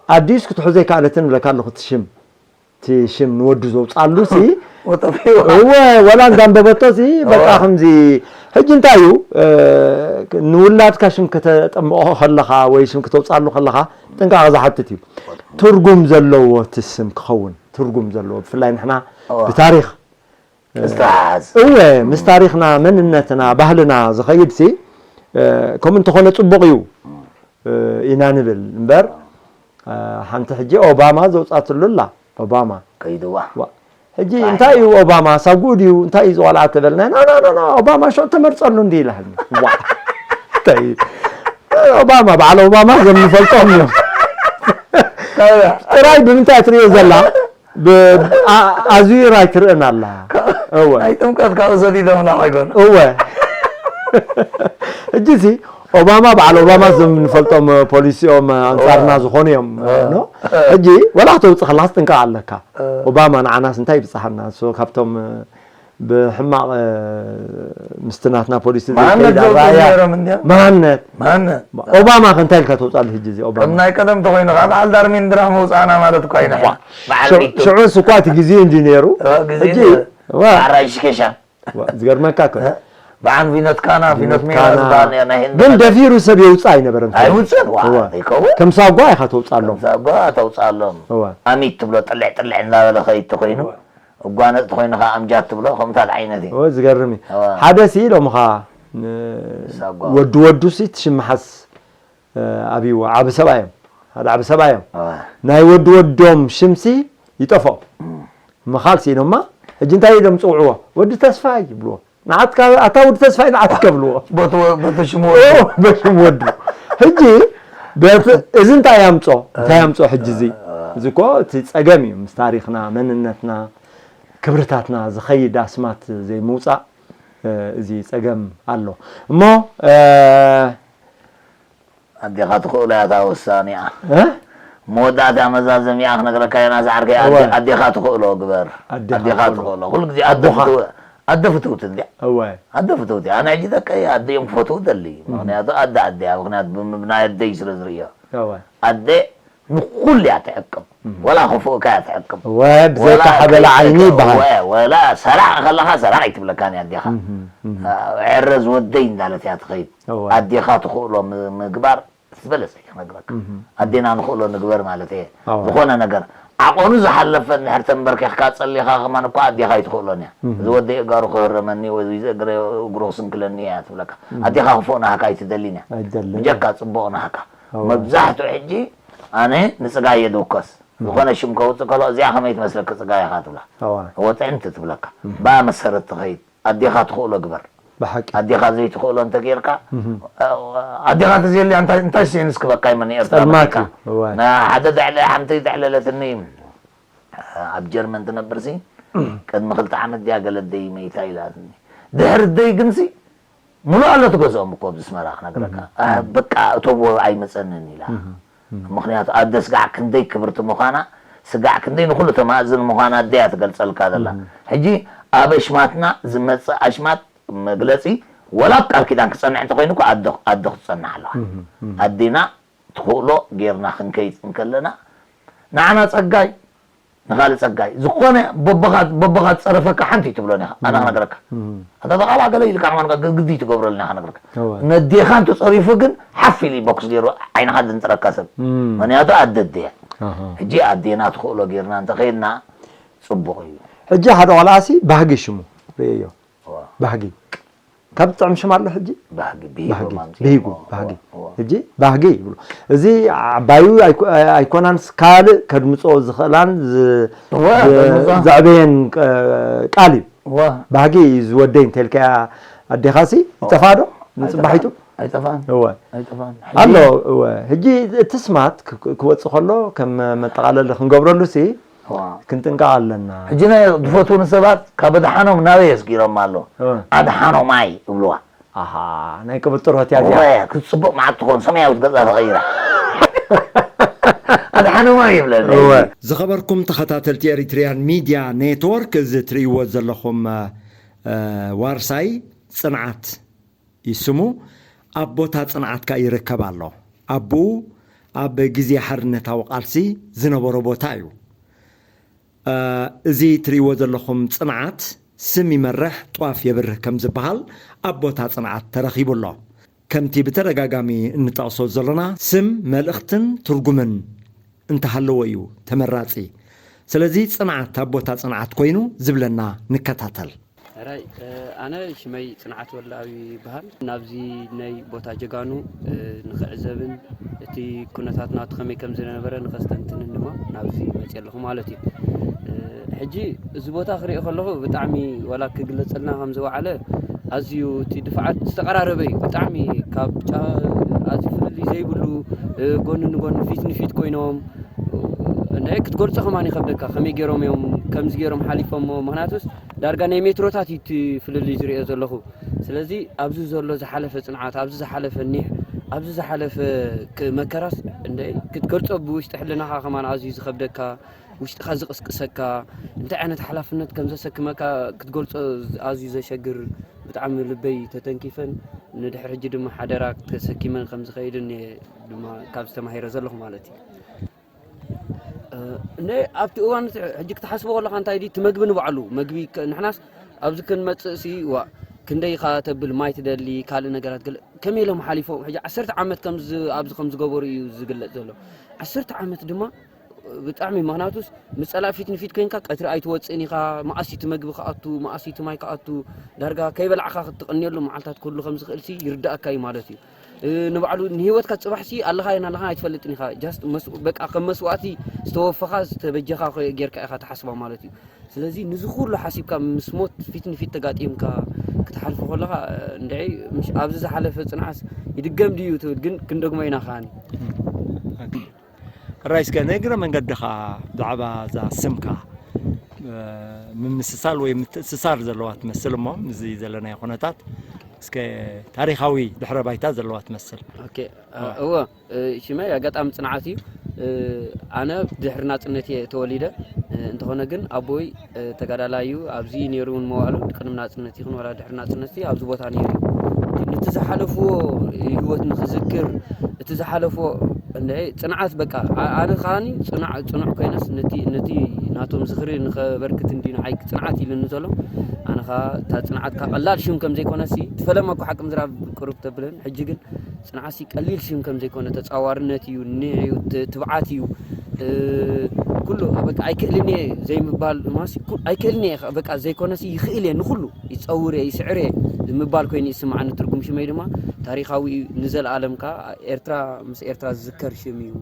ኣዲኡስ ክትሕዞ ኣይከኣለትን እብለካ ኣለኹ፣ እቲ ሽም፣ እቲ ሽም ንወዱ ዘውፅኣሉ ሲ፣ ወጠፊዋ። እወ፣ ወላ እንዳንበበቶ ሲ፣ በቃ እወ። ከምዚ፣ ሕጂ እንታይ እዩ፣ እ፣ ንውላድካ ሽም ከተጠምቖ ከለኻ ወይ ሽም ክተውፅኣሉ ከለኻ ጥንቃቐ ዝሓትት እዩ። ትርጉም ዘለዎ እቲ ስም ክኸውን፣ ትርጉም ዘለዎ፣ ብፍላይ ንሕና እወ። ብታሪኽ፣ እ፣ ዝተሓሓዝ። እወ፣ ምስ ታሪኽና፣ መንነትና፣ ባህልና ዝኸይድ ሲ፣ እ፣ ከምኡ እንተኾነ ፅቡቕ እዩ፣ እ፣ ኢና ንብል እምበር፣ እ፣ ሓንቲ ሕጂ ኦባማ ዘውፃትሉ ኣላ፣ ኦባማ። ከይድዋ። ዋ፣ ሕጂ እንታይ እንታይ እዩ ኦባማ? ሳጉኡ ድዩ? እንታይ እዩ ዝቆልዓ ተበልና? ኖ፣ ኖ፣ ኖ፣ ኖ፣ ኦባማ ሽዑ ተመርፀሉ እንዲ ኢላሃኒ። ዋ፣ እንታይ እዩ? ኦባማ፣ በዓል ኦባማ እዞም ንፈልጦም እዮም። ጥራይ ብምንታይ ትርእዮ ዘላ? ብ-፣ ኣ-፣ ኣዝዩ ራይ ትርእን ኣላ። እወ። ናይ ጥምቀት ካብኡ ሰዲዶምና ኣይኮኑ። እወ። ሕጂ ሲ ኦባማ፣ በዓል ኦባማ እዞም ንፈልጦም ፖሊሲኦም ኣንጻርና እወ። ዝኾኑ እዮም፣ እወ። ኖ? ሕጂ ወላ ከተውጽእ ከለኻስ ጥንቃቕ ኣለካ። እወ። ኦባማ ንዓናስ እንታይ ይብጽሓና? ንሱ ካብቶም ብሕማቕ፣ እ፣ ምስቲ ናትና ፖሊሲ መሃነት ዘይከይድ ዘውፅኡ ኣረኣእያ። ነይሮም እንድዮም። መሃነት። መሃነት። ኦባማ ከ እንታይ ኢልካ ተውፅኣሉ ሕጂ እዚ ኦባማ? ከም ናይ ቀደም ተኾይኑ ከዓ በዓል ዳርሚንድራ መውፅኣና ማለት እኳ ኣይንሕን። ዋ፣ በዓል ሽዑ-፣ ሚቱ። ሽዑስ እኳ እቲ ግዜ እንዲ ነይሩ። እ፣ ግዜ ሕጂ፣ ነይሩ። ዋ። በዓል ራይሽ ኬሻ። ዋ፣ ዝገርመካ እኮ። እ፣ በዓል ፊኖት ካና፣ ፊኖት ሜራ ካና። ዝበሃል ነይሩ ናይ ህንዲ ግን ቀደም። ደፊሩ ሰብ የውፅእ ኣይነበረን። ኣይውፅእን፣ ዋ፣ እዋ። ዘይከውን። ከም ሳጓ ኢኻ ተውፅኣሎም። ከም ሳጓ ተውፅኣሎም። እዋ። ኣሚት ትብሎ ጥልዕ ጥልዕ እንዳበለ ኸይድ ተኾይኑ። እዋ። እጓነጽ ተኾይኑ ኸዓ ኣምጃት ትብሎ፣ ከምታት ዓይነት እዩ። እወ፣ ዝገርም እዩ። እወ። ሓደ ሲ ኢሎምኻ፣ ን-፣ ሳጓ። ወዲ ወዱ ሲ ትሽምሓስ፣ እ፣ ኣብይዎ፣ ዓቢ ሰብኣይ እዮም። ሓደ ዓቢ ሰብኣይ እዮም። እወ። ናይ ወዲ ወዶም ሽም ሲ ይጠፍኦም። እም። ምኻል ሲ ኢሎማ፣ ሕጂ እንታይ ኢሎም ጽውዕዎ? ወዲ ተስፋይ ይብልዎ። ንዓትካ፣ ኣታ ወዲ ተስፋይ ንዓትካ ብልዎ። በቲ ወ-፣ በቲ ሽም ወዱ። እወ፣ በሽም ወዱ። ሕጂ በቲ እዚ እንታይ ያምጾ እንታይ ያምጾ ሕጂ እዚ እዚ እኮ እቲ ጸገም እዩ ምስ ታሪኽና መንነትና ክብርታትና ዝኸይድ ኣስማት ዘይምውጻእ እዚ ጸገም ኣሎ እሞ ኣዴኻ ትኽእሎ እያ እታ ውሳኔኣ መወዳእታ መዛዘሚኣ ክነግረካ ኢና ዝዓርከይ ኣዴኻ ትኽእሎ ግበር ኣዴኻ ትኽእሎ ኩሉ ግዜ ኣደ ፍትውቲ እንድያ ኣደ ፍትውቲ ኣነ ሕጂ ደቀይ ኣደዮም ክፈትው ደሊ ምክንያቱ ኣደ ኣደ እያ ምክንያቱ ብምብናይ ኣደይ ስለ ዝርእዮ ኣደ ንኩሉ እያ ትዕቅብ ወላ ክፉእካ እያ ትዕቅብ እወ ብዘይካ ሓበላ ዓይኒ ይበሃል ወላ ሰራዕ ከለኻ ሰራዕ ኣይትብለካን እያ ኣዴኻ ዕረ ዝወደይ እንዳለት እያ ትኸይድ ኣዴኻ ትኽእሎ ምግባር ዝበለፀ እዩ ክነግረካ ኣዴና ንኽእሎ ንግበር ማለት እየ ዝኾነ ነገር ዓቐኑ ዝሓለፈ እንድሕር ተንበርኪኽካ ፀሊኻ ከማን እኳ ኣዴኻ ኣይትኽእሎን እያ እዚ ወደይ እጋሩ ክህረመኒ ወይ እዚ እግረ እግሩ ክስንክለኒ እያ ትብለካ ኣዴኻ ክፎእ ናሃካ ኣይትደሊን እያ ብጀካ ፅቡቕ ናሃካ መብዛሕትኡ ሕጂ ኣነ ንፅጋየ ድውከስ ዝኾነ ሽም ከውፅእ ከሎ እዚኣ ከመይ ትመስለኪ ፅጋየ ኢኻ ትብላ ወጥዕምቲ ትብለካ ብኣ መሰረት ትኸይድ ኣዴኻ ትኽእሎ ግበር ብሓቂ ኣዴኻ ዘይትኽእሎ እንተጌርካ ኣዴኻ ተዘየልያ እንታይ እንታይ ስእንስ ክበካ ይመን ኤርትራ ጸልማት መጺእካ እዩ። እዋይ። ና ሓደ ደዕለ ሓንቲ ደዕለለትኒ ኣብ ጀርመን ትነብር ሲ ቅድሚ ክልተ ዓመት ድያ ገለ ደይ መይታ ኢላትኒ ድሕሪ ደይ ግንሲ ሙሉእ ኣሎ ትገዝኦም እኮ ኣብዚ ስመራ ክነግረካ ኣ፣ በቃ እቶቦ ኣይመፀንን ኢላ ምክንያቱ ኣደ ስጋዕ ክንደይ ክብርቲ ምዃና ስጋዕ ክንደይ ንኩሉ ተማእዝን ምዃና ኣደያ ትገልፀልካ ዘላ ሕጂ ኣብ ኣሽማትና ዝመፅእ ኣሽማት መግለፂ ወላ ኣብ ቃል ኪዳን ክፀንዕ እንተኮይኑ እኮ ኣደ ኣደ ክትፀንዕ ኣለዋ ኣዴና ትኽእሎ ጌርና ክንከይድ እንከለና ንዓና ፀጋይ ንኻልእ ፀጋይ ዝኾነ በቦኻ በቦኻ ዝፀረፈካ ሓንቲ ትብሎን ኢኻ ኣነ ክነግረካ ኣታ ተቓላ ገለ ኢልካ ከማን ግዲ ትገብረልና ክነግረካ ነዴኻ እንተፀሪፉ ግን ሓፍ ኢሉ ቦክስ ገይሩ ዓይንኻ ዝንጥረካ ሰብ ምክንያቱ ኣደ ኣዴ ሕጂ ኣዴና ትኽእሎ ጌርና እንተኸይድና ፅቡቕ እዩ ሕጂ ሓደ ቆልዓ ሲ ባህጊ ሽሙ ርእዮ ባህጊ ካብ ዝጥዕም ሽም ኣሎ ሕጂ ባህጊ ብሂጎ ማምፅእ ብሂጉ እሞ፣ ባህጊ እዎ፣ እዎ። ሕጂ ባህጊ ይብሉ እዚ ዓባዩ ኣይኮ- ኣይኮናንስ ካልእ ከድምፅኦ ዝኽእላን ዝ- እወ፣ ዝ- በዛ። ዘዕበየን እ፣ ቃል እዩ እወ፣ ባህጊ እዩ ዝወደይ እንተልካያ ኣዴኻሲ ይጠፍኣ ዶ ንፅባሒቱ ኣይጠፋን፣ እወ ኣይጠፋን። ሕጂ ኣሎ እወ ሕጂ እቲ ስማት ክ- ክወፅእ ከሎ ከም መጠቓለሊ ክንገብረሉ ሲ እዋ። ክንጥንቀቕ ኣለና። ሕጂ ናይ ዝፈትውኒ ሰባት ካብ ኣድሓኖም ናበይ የስጊሮም ኣሎ? እወ። ኣድሓኖማይ እብልዋ። ኣሃ ናይ ቅብጥር ሆትያ እዚኣ። እወ፣ ክትፅቡቕ መዓት ትኾን ሰማያዊት ገፃ ተቐይራ። ኣድሓኖማይ ይብለኒ። እወ። ዝኸበርኩም ተኸታተልቲ ኤሪትሪያን ሚድያ ኔትወርክ እዚ ትርእይዎ ዘለኹም እ፣ ዋርሳይ ፅንዓት ይስሙ ኣብ ቦታ ፅንዓት ከኣ ይርከብ ኣሎ። ኣቦኡ ኣብ ግዜ ሓርነታዊ ቃልሲ ዝነበሮ ቦታ እዩ። እዚ ትርእይዎ ዘለኹም ፅንዓት ስም ይመርሕ፣ ጧፍ የብርህ ከም ዝበሃል ኣብ ቦታ ፅንዓት ተረኺቡ ኣሎ። ከምቲ ብተደጋጋሚ እንጠቕሶ ዘሎና ስም መልእኽትን ትርጉምን እንተሃለዎ እዩ ተመራፂ። ስለዚ ፅንዓት ኣብ ቦታ ፅንዓት ኮይኑ ዝብለና ንከታተል። ሕራይ ኣነ ሽመይ ፅንዓት ወልደኣብ ይበሃል። ናብዚ ናይ ቦታ ጀጋኑ ንኽዕዘብን እቲ ኩነታት ናቱ ከመይ ከም ዝነበረ ንኸስተንትንን ድማ ናብዚ መፅየ ኣለኹ ማለት እዩ። ሕጂ እዚ ቦታ ክሪኦ ከለኹ ብጣዕሚ ዋላ ክግለፀልና ከም ዝወዓለ ኣዝዩ እቲ ድፍዓት ዝተቐራረበ እዩ። ብጣዕሚ ካብ ጫ ኣዝዩ ፍልልይ ዘይብሉ ጎኒ ንጎኒ ፊት ንፊት ኮይኖም እንድዒ ክትገልፆ ከማን ይኸብደካ ከመይ ገይሮም እዮም ከምዚ ገይሮም ሓሊፎሞ ምክንያቱስ ዳርጋ ናይ ሜትሮታት እዩ እቲ ፍልልይ ዝሪኦ ዘለኹ ስለዚ ኣብዚ ዘሎ ዝሓለፈ ፅንዓት ኣብዚ ዝሓለፈ ኒሕ ኣብዚ ዝሓለፈ መከራስ እንድዒ ክትገልፆ ብውሽጢ ሕልናኻ ከማን ኣዝዩ ዝኸብደካ ውሽጥኻ ዝቕስቅሰካ እንታይ ዓይነት ሓላፍነት ከም ዘሰክመካ ክትገልፆ ኣዝዩ ዘሸግር ብጣዕሚ ልበይ ተተንኪፈን ንድሕሪ ሕጂ ድማ ሓደራ ተሰኪመን ከም ዝኸይድን እየ ድማ ካብዚ ተማሂረ ዘለኹ ማለት እዩ። እ፣ ኣብቲ እዋን እቲ ሕጂ ክትሓስቦ ከለኻ እንታይ ድዩ እቲ መግቢ ንባዕሉ መግቢ ከ- ንሕናስ ኣብዚ ክንመፅእ ሲ ዋ ክንደይ ኢኻ ተብል ማይ ትደሊ ካልእ ነገራት ገለ ከመይ ኢሎም ሓሊፎም ሕጂ ዓሰርተ ዓመት ከምዚ ኣብዚ ከም ዝገበሩ እዩ ዝግለፅ ዘሎ ዓሰርተ ዓመት ድማ ብጣዕሚ ምክንያቱስ ምስ ፀላእ ፊት ንፊት ኮይንካ ቀትሪ ኣይትወፅእን ኢኻ መኣስ እቲ መግቢ ክኣቱ መኣስ እቲ ማይ ክኣቱ ዳርጋ ከይበላዕካ ክትቕንየሉ መዓልታት ክህሉ ከም ዝኽእል ሲ ይርዳእካ እዩ ማለት እዩ ንባዕሉ ንህይወትካ ፅባሕ ሲ ኣለኻን ኣለኻን ኣይትፈልጥን ኢኻ just በቃ ከም መስዋእቲ ዝተወፈኻ ዝተበጀኻ ጌርካ ኢኻ ትሓስባ ማለት እዩ ስለዚ ንዚ ኩሉ ሓሲብካ ምስ ሞት ፊት ንፊት ተጋጢምካ ክትሓልፎ ከለኻ እንድዒ ምሽ ኣብዚ ዝሓለፈ ጽንዓስ ይድገም ድዩ ትብል፣ ግን ክንደግሞ ኢና ከዓኒ። ራይ እስከ ንእግረ መንገድኻ ብዛዕባ እዛ ስምካ ምምስሳል ወይ ምትእስሳር ዘለዋ ትመስል እሞ ምስዚ ዘለናዮ ኩነታት እስከ ታሪኻዊ ድሕረ ባይታ ዘለዋ ትመስል። ኦኬ፣ እወ፣ ሽመይ ኣጋጣሚ ጽንዓት እዩ። ኣነ ድሕሪ ናጽነት እየ ተወሊደ። እንተኾነ ግን ኣቦይ ተጋዳላይ እዩ። ኣብዚ ነይሩ እውን መዋእሉ ቅድሚ ናጽነት ይኹን ዋላ ድሕሪ ናጽነት ኣብዚ ቦታ ነይሩ እዩ። ነቲ ዝሓለፍዎ ህይወት ንኽዝክር እቲ ዝሓለፍዎ እንደ ጽንዓት በቃ ኣነ ከዓኒ ጽኑዕ ኮይነስ ነቲ ናቶም ዝኽሪ ንኸበርክት እንዲ ንዓይ ጽንዓት ኢሉኒ ዘሎ። ኣነ ኸዓ እታ ጽንዓት ካብ ቀላል ሽም ከም ዘይኮነሲ ትፈለማ እኮ ሓቂ ምዝራብ ቅሩብ ተብለን ሕጂ ግን ጽንዓትሲ ቀሊል ሽም ከም ዘይኮነ ተጻዋርነት እዩ፣ ኒዕ እዩ፣ ትብዓት እዩ። ኩሉ በቃ ኣይክእልን እየ ዘይምባል ማሲ ኣይክእልን እየ በቃ ዘይኮነሲ ይኽእል እየ ንኹሉ ይጸውር እየ ይስዕር እየ ምባል ኮይኑ ይስምዓኒ። ትርጉም ሽመይ ድማ ታሪኻዊ እዩ፣ ንዘለኣለም ከኣ ኤርትራ ምስ ኤርትራ ዝዝከር ሽም እዩ።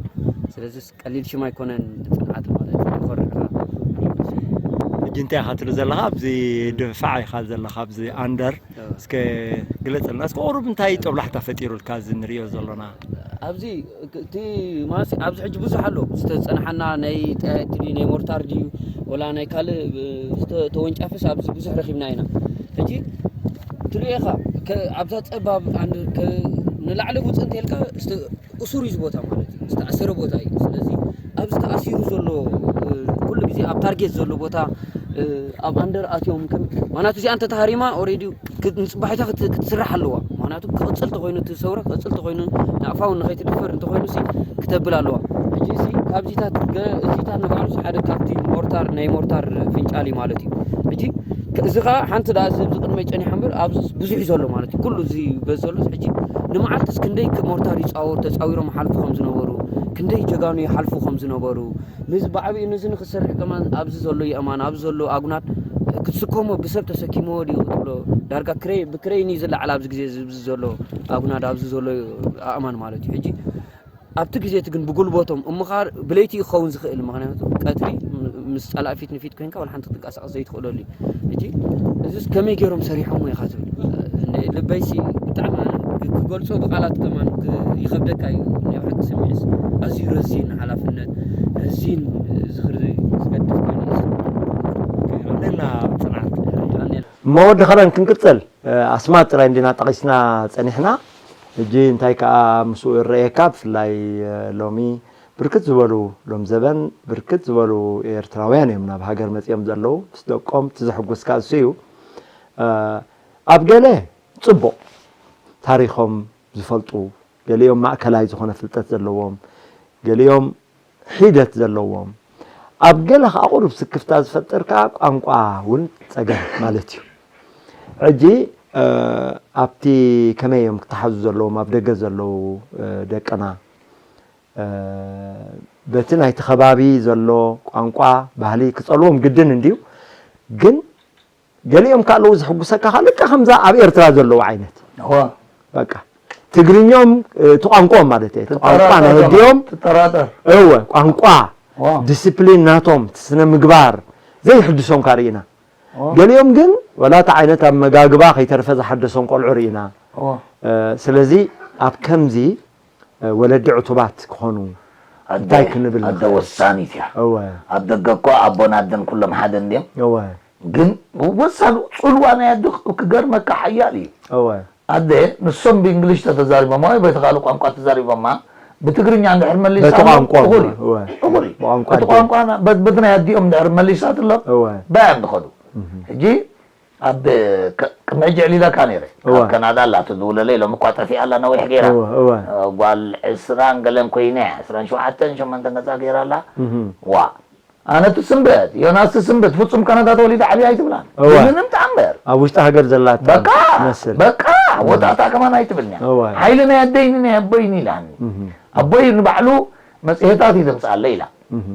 ስለዚ ቀሊል ሽም ኣይኮነን ጽንዓት ማለት ይኾርካ። ሕጂ እንታይ ኢኻ ትርኢ ዘለኻ ኣብዚ ድፋዕ ኢኻ ዘለኻ ኣብዚ ኣንደር እስከ ግለጸልና እስከ ቁሩብ እንታይ ጦብላሕታ ፈጢሩልካ እዚ ንሪኦ ዘሎና ኣብዚ እቲ ማሲ ኣብዚ ሕጂ ብዙሕ ኣሎ ዝተጸንሓና ናይ ጠያየት ድዩ ናይ ሞርታር ድዩ ወላ ናይ ካልእ ተወንጫፍስ ኣብዚ ብዙሕ ረኺብና ኢና። ሕጂ ትሪኦ ኢኻ ኣብዛ ጸባብ ንላዕሊ ውፅእ እንተልካ እሱር እዩ ቦታ ማለት እዩ፣ ዝተኣሰረ ቦታ እዩ። ስለዚ ኣብዚ ተኣሲሩ ዘሎ ኩሉ ግዜ ኣብ ታርጌት ዘሎ ቦታ ኣብ ኣንደር ኣትዮም ከም ማናቱ እዚኣ እንተተሃሪማ ኦሬዲ ንፅባሒታ ክትስራሕ ኣለዋ። ማናቱ ክቕፅል ተኮይኑ እቲ ሰውራ ክቕፅል ተኮይኑ ንኣፋው ንኸይትድፈር እንተኮይኑ ሲ ክተብል ኣለዋ። ሕጂ እዚ ካብዚታት እዚታት ንባዕሉ ሓደ ካብቲ ሞርታር ናይ ሞርታር ፍንጫል እዩ ማለት እዩ። ሕጂ እዚ ከዓ ሓንቲ ደኣ እዚ ኣብዚ ቅድመይ ጨኒሓ እምበር ኣብዚ ብዙሕ እዩ ዘሎ ማለት እዩ። ኩሉ እዚ በዚ ዘሎ ሕጂ ንመዓልትስ ክንደይ ሞርታር ይፃወሩ ተፃዊሮም ይሓልፉ ከም ዝነበሩ ክንደይ ጀጋኑ ይሓልፉ ከም ዝነበሩ ንዚ ብዓብኡ ንዚ ንክሰርሕ ከማን ኣብዚ ዘሎ የእማን ኣብዚ ዘሎ ኣጉናድ ክትስከሞ ብሰብ ተሰኪምዎ ድዩ ክትብሎ ዳርጋ ክረይ ብክረይን እዩ ዝለዓል ኣብዚ ግዜ እዚ ዘሎ ኣጉናድ ኣብዚ ዘሎ ኣእማን ማለት እዩ። ሕጂ ኣብቲ ግዜ እቲ ግን ብጉልበቶም እሞ ከዓ ብለይቲ እዩ ክኸውን ዝኽእል፣ ምኽንያቱ ቀትሪ ምስ ጸላኢ ፊት ንፊት ኮይንካ ዋላ ሓንቲ ክትንቀሳቐስ ዘይትኽእለሉ እዩ። ሕጂ እዚስ ከመይ ገይሮም ሰሪሖሞ ኢኻ ትብል። ልበይሲ ብጣዕሚ ክገልጾ ብቃላት ከማን ይኸብደካ እዩ። ናይ ብሓቂ ስምዒስ ኣዝዩ ረዚን ሓላፍነት ረዚን ዝኽሪ ዝገድፍ ኮይኑ እዩ። ይቐንልና ጽንዓት። እሞ ወዲ ኸረን ክንቅጽል ኣስማት ጥራይ እንዲና ጠቒስና ጸኒሕና። ሕጂ እንታይ ከኣ ምስኡ ይረኣየካ ብፍላይ ሎሚ ብርክት ዝበሉ ሎም ዘበን ብርክት ዝበሉ ኤርትራውያን እዮም ናብ ሃገር መጺኦም ዘለዉ ምስ ደቆም እቲ ዘሕጉስካ እሱ እዩ። ኣብ ገለ ጽቡቕ ታሪኾም ዝፈልጡ ገሊኦም ማእከላይ ዝኾነ ፍልጠት ዘለዎም ገሊኦም ሒደት ዘለዎም ኣብ ገለ ከዓ ቁሩብ ስክፍታ ዝፈጥር ከዓ ቋንቋ እውን ፀገም ማለት እዩ። ሕጂ ኣብቲ ከመይ እዮም ክተሓዙ ዘለዎም ኣብ ደገ ዘለዉ ደቅና በቲ ናይቲ ከባቢ ዘሎ ቋንቋ ባህሊ ክፀልዎም ግድን እንድዩ። ግን ገሊኦም ከዓ ኣለዉ ዝሕጉሰካ ከዓ ልክዕ ከምዛ ኣብ ኤርትራ ዘለዉ ዓይነት በቃ ትግርኛኦም እቲ ቋንቋኦም ማለት እየ እቲ ቋንቋ ናይ ኣዲኦም እወ ቋንቋ ዲስፕሊን ናቶም እቲ ስነ ምግባር ዘይሕድሶም ከዓ ርኢና። ገሊኦም ግን ወላ እቲ ዓይነት ኣመጋግባ ከይተረፈ ዝሓደሶም ቆልዑ ርኢና። ስለዚ ኣብ ከምዚ ወለዲ ዕቱባት ክኾኑ እንታይ ክንብል ኣደ ንኽእል? ወሳኒት እያ። እወ ኣብ ደገ እኮ ኣቦን ኣደን ኩሎም ሓደ እንድዮም። እወ ግን ወሳኑ ጽልዋ ናይ ኣደ ክገርመካ ሓያል እዩ። እወ ኣደ ንሶም ብእንግሊሽ ተተዛሪቦማ ወይ በቲ ካልእ ቋንቋ ተዛሪቦማ ብትግርኛ እንድሕር መሊሳ በቲ ቋንቋ እኹል እዩ። እወ እኹል እዩ። ብቋንቋ እቲ ኣደ ቋንቋ በቲ ናይ ኣዲኦም እንድሕር መሊሳትሎም እወ ባያ እንድኸዱ ሕጂ ኣብ ከም ሕጂ ዕሊለካ ነይረ እወ። ካብ ከናዳ ኣላ ትድውለለይ ሎም እኳ ጠፊኣ ኣላ ነዊሕ ገይራ እወ እወ ጓል ዕስራን ገለን ኮይነ ዕስራን ሸውዓተን ሸሞንተን ገጻ ገይራ ኣላ እህ። ዋ ኣነ ትስንበት ዮናስ ትስንበት ፍጹም ከናዳ ተወሊደ ዓብያ ኣይትብላን እወ። ምንም ተኣምር ኣብ ውሽጢ ሃገር ዘላታ በቃ ትመስል በቃ ወጣታ ከማን ኣይትብልንያ እወ። ሓይሊ ናይ ኣደይኒ ናይ ኣቦይኒ ኢላኒ እህ። ኣቦይ ንባዕሉ መጽሔታት እዩ ዘምጽኣለይ ኢላ እህ።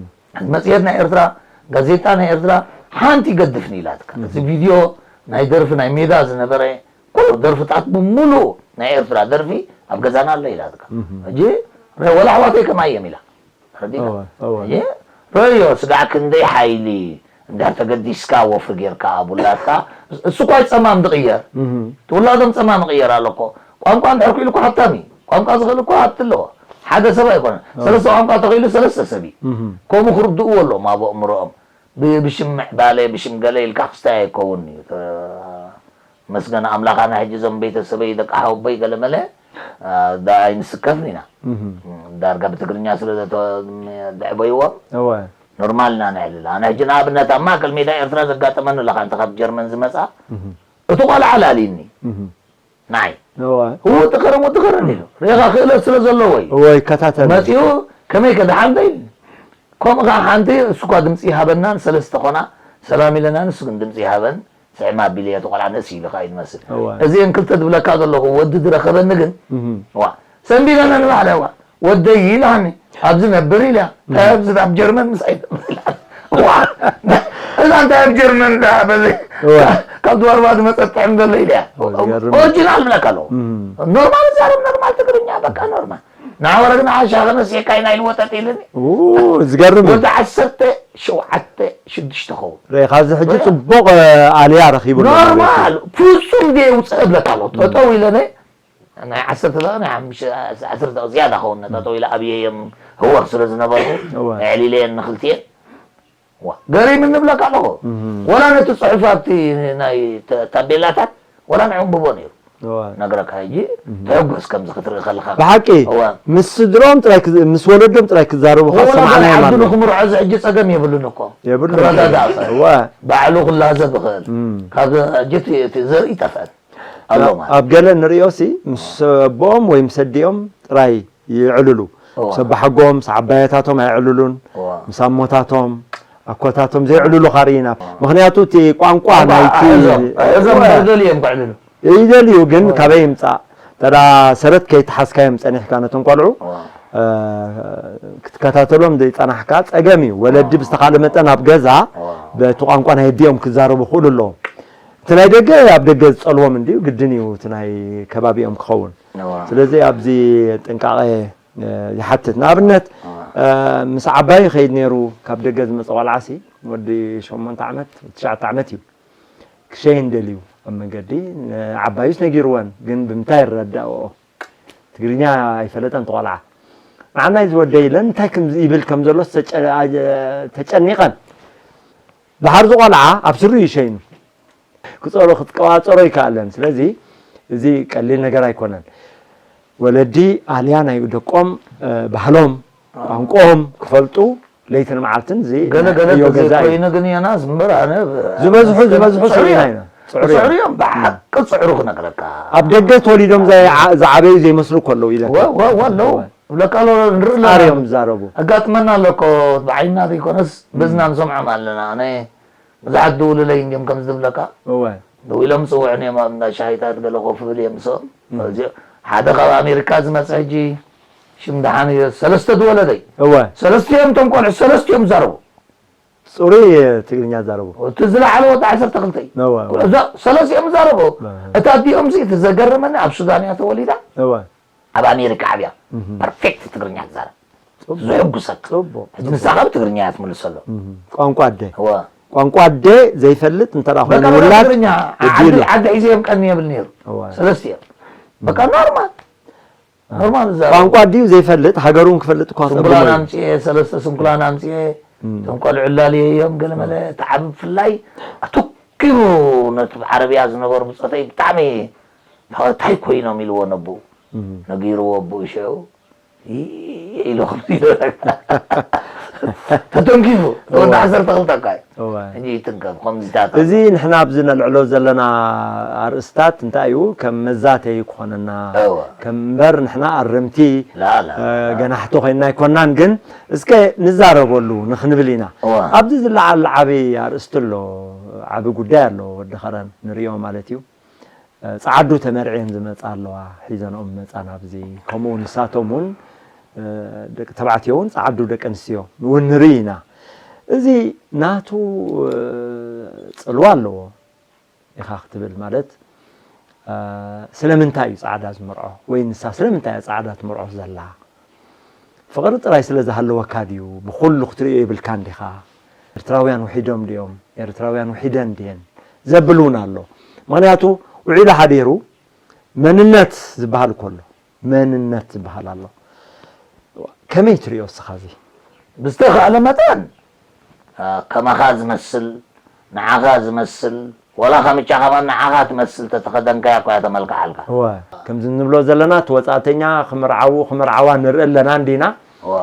መጽሔት ናይ ኤርትራ ጋዜጣ ናይ ኤርትራ ሓንቲ ይገድፍኒ ኢላትካ እዚ ቪድዮ ናይ ደርፊ ናይ ሜዳ ዝነበረ ኩሉ ደርፍታት ብምሉእ ናይ ኤርትራ ደርፊ ኣብ ገዛና ኣሎ ኢላትካ ሕጂ ወላ ኣሕዋተይ ከማይ እዮም ኢላ ተረዲእካ እወ እወ ሕጂ ረዮ ስጋዕ ክንደይ ሓይሊ እንድሕር ተገዲስካ ወፍሪ ጌርካ ኣብ ውላድካ፣ እሱ እኳ ጸማም ድቕየር። እቲ ውላዶም ጸማም ይቕየር ኣሎ እኮ። ቋንቋ እንድሕር ክኢሉ እኮ ሃብታም እዩ። ቋንቋ ዝኽእል እኮ ሃብቲ ኣለዎ። ሓደ ሰብ ኣይኮነን። ሰለስተ ቋንቋ ተኽኢሉ ሰለስተ ሰብ እዩ። ከምኡ ክርድእዎ ኣለዎም ኣብ ኣእምሮኦም። ብ-፣ ብሽም ምዕባለ፣ ብሽም ገለ ኢልካ ክስታይ ኣይከውን እዩ። ተ-፣ መስገን ኣምላኽ፣ ኣነ ሕጂ እዞም ቤተሰበይ ደቂ ሓወቦይ ገለ መለ፣ ኣ፣ ዳ ኣይንስከፍን ኢና። ዳርጋ ብትግርኛ ስለ ዘተ-፣ ዘዕበይዎም እወ። ኖርማል ኢና ነዕልል። ኣነ ሕጂ ንኣብነት ኣብ ማእከል ሜዳ ኤርትራ ዘጋጠመኒ ኣለካ፣ እንተ ካብ ጀርመን ዝመጻ፣ እቲ ቆልዓ ላልዩኒ። ንዓይ። እወ። እዎ፣ ጥኸረን፣ እዎ፣ ጥኸረን ኢሉ። ርኢኻ ክእለት ስለ ዘለዎ እዩ። እወ፣ ይከታተል። መጺኡ፣ ከመይ ከ ደሓን ዶ ኢሉኒ። ከምኡ ከኣ ሓንቲ፣ እሱ እኳ ድምጺ ይሃበናን ሰለስተ ኾና፣ ሰላም ኢለና፣ ንሱ ግን ድምጺ ይሃበን፣ ስዕም ኣቢለዮ፣ እቲ ቆልዓ ንእስ ኢሉ ከኣ እዩ ዝመስል። እወ። እዚአን ክልተ ዝብለካ ዘለኹ፣ ወዲ ዝረኸበኒ ግን፣ እህ። ዋ፣ ሰንቢደና ንባዕላ፣ ዋ፣ ወደይ ኢላኒ፣ ኣብዚ ነብር ኢላ፣ እንታይ ኣብዚ ኣብ ጀርመን ምሳይ ነብር ኢላ። ዋ፣ እዛ እንታይ ኣብ ጀርመን እንዳ በለ፣ እወ። ካብ ድዋርባ ዝመጸት ጥዕም ዘሎ ኢላ። እወ፣ ዝገርም። ኦሪጂናል ብለካ ኣለኹ። እም። ኖርማል ዛረብ፣ ኖርማል ትግርኛ፣ በቃ ኖርማል። ንዓወረ ግን ዓሻ ከነስየካ ኢና ኢሉ ወጠጥ ኢሉኒ። ኡ፣ ዝገርም እዩ። ወዲ ዓሰርተ ሸውዓተ ሽዱሽተ ኸውን። ርኢኻ፣ እዚ ሕጂ ርኢኻ? ጽቡቕ፣ እ፣ ኣልያ ረኺቡ ኣሎ ማለት እዩ። ኖርማል፣ ፍጹም ድየ ውጽእ እብለካ ኣለኹ። እም። ጠጠው ኢለ ነ-፣ ናይ ዓሰርተ ደቂቕ፣ ናይ ሓሙሽተ፣ ዓሰርተ ደቂቕ ዝያዳ ኸውን። እም። ጠጠው ኢለ ኣብየዮም ህወኽ ስለ ዝነበርኩ፣ እወ። ኣዕሊለየን ንኽልቲኤን። ዋ፣ ገሪምኒ እብለካ ኣለኹ። እህ። ወላ ነቲ ጽሑፍ ኣብቲ ናይ ተ-፣ ታቤላታት ወላ ንዕንብቦ ነይሩ። እወ። ነግረካ ሕጂ እህ። ተሕጎስ ከምዚ ክትርኢ ከለኻ። ብሓቂ እወ። ምስ ስድሮም ጥራይ ክዝ-፣ ምስ ወለዶም ጥራይ ክዛረቡ ካብ ወላ ሰማዕናዮም ዓዱ ኣለዉ። ንኽምርዖ እዚ ሕጂ ጸገም የብሉን እኮ። የብሉን። ክረዳዳእ ይኽእል። እወ። ባዕሉ ክላዘብ ይኽእል። እም። ካብ ሕጂ እቲ፣ እቲ ዘርኢ ይጠፍአን ኣሎ ማለት። ኣብ ገለ ንርእዮሲ ምስ ኣቦኦም ወይ ምስ ኣዲኦም ጥራይ የዕልሉ። እዋ። ምስ ኣባሓጎም፣ ምስ ዓባየታቶም ኣየዕልሉን። እዋ። ምስ ኣሞታቶም፣ ኣኮታቶም ዘየዕልሉ ኻርኢና። እዋ። ምኽንያቱ እቲ ቋንቋ ቋንቋ ናይቲ ኣሕዞም፣ ኣሕዞም እዋ። ደልዮም ከዕልሉ። ይደልዩ፣ ግን እዋ። ካበይ ይምጻእ? ተዳ ሰረት ከይተሓዝካዮም ጸኒሕካ ነቶም ቆልዑ፣ እዋ። እ፣ ክትከታተሎም ዘይጸናሕካ ጸገም እዩ። ወለዲ እዋ። ብዝተኻለ መጠን ኣብ ገዛ እዋ። በቲ ቋንቋ ናይ ኣዲኦም ክዛረቡ ክኽእሉ ኣለዎም። እቲ ናይ ደገ ኣብ ደገ ዝጸልዎም እንድዩ፣ ግድን እዩ እቲ ናይ ከባቢኦም ክኸውን። እዋ። ስለዚ ኣብዚ ጥንቃቐ እ፣ ይሓትት። ንኣብነት፣ እዋ። እ፣ ምስ ዓባዩ ይኸይድ ነይሩ፣ ካብ ደገ ዝመጸ ቆልዓሲ፣ ወዲ ሸሞንተ ዓመት፣ ትሽዓተ ዓመት እዩ። ክሸይን ደልዩ ኣብ መንገዲ፣ ንዓባዩስ ነጊርወን፣ ግን ብምንታይ ይረዳእኦ? ትግርኛ ኣይፈለጠን እቲ ቆልዓ። ንዓናይ ዝወደይ ኢለን እንታይ ከም ይብል ከም ዘሎ ተጨ-፣ ኣ-፣ ተጨኒቐን። ደሓር እዚ ቆልዓ ኣብ ስሩ እዩ ሸይኑ። ክጸሮ-፣ ክትቀባጸሮ ይከኣለን። ስለዚ እዚ ቀሊል ነገር ኣይኮነን። ወለዲ ኣልያ ናይ ደቆም፣ እ፣ ባህሎም፣ ኣዎ። ቋንቋኦም ክፈልጡ ለይትን መዓልትን እዚ ገለ ገለ ዕዮ ገዛ እዩ። ተዘይኮይኑ ግን ዮናስ እምበር ኣነ ብ-፣ ዝበዝሑ፣ ዝበዝሑ ጽዑር ጽዑር እዮም። ኢና ኢና። ጽዑር እዮም። ጽዑር እዮም፣ ብሓቂ ጽዑር ክነግረካ። ኣብ ደገ ተወሊዶም ዘይ-፣ ዝዓበዩ ዘይመስሉ እኮ ኣለዉ ኢለካ። ወ-፣ ወ-፣ ወ-፣ ኣለዉ። እወ። እብለካ ኣለዉ፣ ንርኢ ኣለና። ጻር እዮም ዝዛረቡ። ኣጋጥመና ኣሎ እኮ፣ ብዓይንና ዘይኮነስ በዝና እም። ንሰምዖም ኣለና። ኣነ ብዙሓት ደውልለይ እንድዮም ከምዚ ዝብለካ። እወ። ደው ኢሎም ጽውዑኒ እዮም ኣብ እንዳ ሻሂታት ገለ ኮፍ እብል እየ ምስኦም። እም። እዚኦ ሓደ ካብ ኣሜሪካ ዝመጽእ ሕጂ ሽም ደሓን እዩ፣ ሰለስተ ዝወለደይ። እወ። ሰለስቲኦም እቶም ቆልዑ ሰለስቲኦም ይዛረቡ። ጽሩይ ትግርኛ ይዛረቡ። እቲ ዝለዓለ ወዲ ዓሰርተ ክልተ እዩ። እወ፣ እወ። እዛ ሰለስቲኦም ይዛረቡ። እወ። እታ ኣዲኦም እዚ እቲ ዘገርመኒ ኣብ ሱዳን እያ ተወሊዳ። እወ። ኣብ ኣሜሪካ ዓብያ እህ። ፐርፌክት ትግርኛ ትዛረብ። ጽቡቕ። ዘሕጉሰካ። ጽቡቕ፣ ሕጂ ጽቡቕ። ንሳ ካብ ትግርኛ እያ ትምልሰሎም። እህ። ቋንቋ ኣደ። እወ። ቋንቋ ኣደ ዘይፈልጥ እንተ ደኣ በቃ፣ ኮይኑ በቃ ውላድ ትግርኛ ወዲ ዓዲ፣ ኢሉ። ዓዲ ሒዘ የብቀኒ የብል ነይሩ። እወ። ሰለስቲኦም። በቃ እህ። ኖርማል። ኖርማል ዝዛረብ። ቋንቋ ድዩ ዘይፈልጥ፣ ሃገሩን ክፈልጥ እኳ ስንኩላን ከብድሞ እዩ። ኣምጽኤ፣ ሰለስተ ስንኩላን ኣምጽኤ፣ እም። እቶም ቆልዑ ላልየዮም፣ ገለ መለ፣ እቲ ዓቢ ብፍላይ ኣተኲሩ ነቲ ዓረብያ ዝነበሩ ብጾተይ ብጣዕሚ፣ እንታይ ኮይኖም ኢልዎ ነቦኡ። እም። ነጊርዎ ኣቦኡ ሽዑ፣ ይ-፣ ኢሉ ከምዚ ኢሉ። ተተንኪፉ፣ እወ። ወዲ ዓሰርተ ክልተ እኳ እዩ። እወ። ሕጂ ይትንከፍ፣ ከምዚታት ኣሎ። እዚ ንሕና ኣብዚ ነልዕሎ ዘለና ኣርእስታት እንታይ እዩ? ከም መዛተዪ ክኾነና፣ እወ። ከም እምበር ንሕና ኣረምቲ፣ ላ፣ ላ፣ እ፣ ላ። ገናሕቲ ኮይንና ኣይኮንናን፣ ግን እስከ ንዛረበሉ ንኽንብል ኢና። እወ። ኣብዚ ዝለዓል ዓቢ ኣርእስቲ ኣሎ፣ ዓቢ ጉዳይ ኣሎ፣ ወዲ ኸረን ንርእዮ ማለት እዩ። ጸዓዱ ተመርዕየን ዝመጻ ኣለዋ፣ ሒዘንኦም መጻ ናብዚ። ከምኡ ንሳቶም እውን፣ እ፣ ደቂ ተባዕትዮ እውን ጸዓዱ ደቂ ኣንስትዮ እውን ንርኢ ኢና። እዚ ናቱ፣ እ፣ ጽልዋ ኣለዎ ኢኻ ክትብል ማለት፣ እ፣ ስለምንታይ እዩ ጸዓዳ ዝመርዖ? ወይ ንሳ ስለምንታይ እያ ጸዓዳ ትመርዖ ዘላ? ፍቕሪ ጥራይ ስለ ዝሃለወካ ድዩ? ብኹሉ ክትርእዮ የብልካን ዲኻ? ኤርትራውያን ውሒዶም ድዮም፣ ኤርትራውያን ውሒደን ድየን ዘብል እውን ኣሎ። ምኽንያቱ ውዒሉ ሓዲሩ መንነት ዝበሃል እኮ ኣሎ። መንነት ዝበሃል ኣሎ። ከመይ ትሪኦ እስኻ እዚ? ብዝተኻእለ መጠን ከማኻ ዝመስል፣ ንዓኻ ዝመስል፣ ወላ ከምቻ ከማን ንዓኻ ትመስል ተተኸደንካያ እኳ እያ ተመልክዓልካ። እወ፣ ከምዚ እንብሎ ዘለና እቲ ወጻእተኛ ክምርዓዉ ክምርዓዋ ንርኢ ኣለና እንዲና። እወ።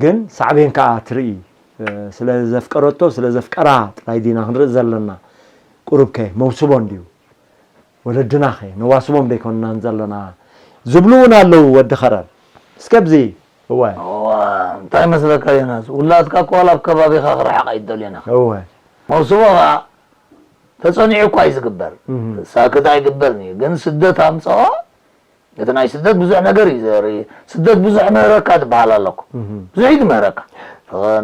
ግን ሳዕቤን ከኣ ትርኢ። ስለ ዘፍቀረቶ ስለ ዘፍቀራ ጥራይ ዲና ክንርኢ ዘለና? ቁሩብ ከ መውስቦ እንድዩ። ወለድና ኸ ነዋስቦም ዶ ኣይኮንናን ዘለና ዝብሉ እውን ኣለዉ። ወዲ ኸረር እስከ ብዚ እወ እዋ እንታይ መስለካ ዮናስ፣ ውላድካ እኮ ዋላ ኣብ ከባቢኻ ክረሕቕ ኣይደልዮን ኢኻ። እወ መውስቦ ኸዓ ተጸኒዑ እኳ እዩ ዝግበር። እህ። ሳክት ኣይግበርን እዩ፣ ግን ስደት ኣምጸኦ። እቲ ናይ ስደት ብዙሕ ነገር እዩ ዘርኢ። ስደት ብዙሕ ምህረካ ትበሃል ኣለኩ። እህ። ብዙሕ እዩ ዝምህረካ።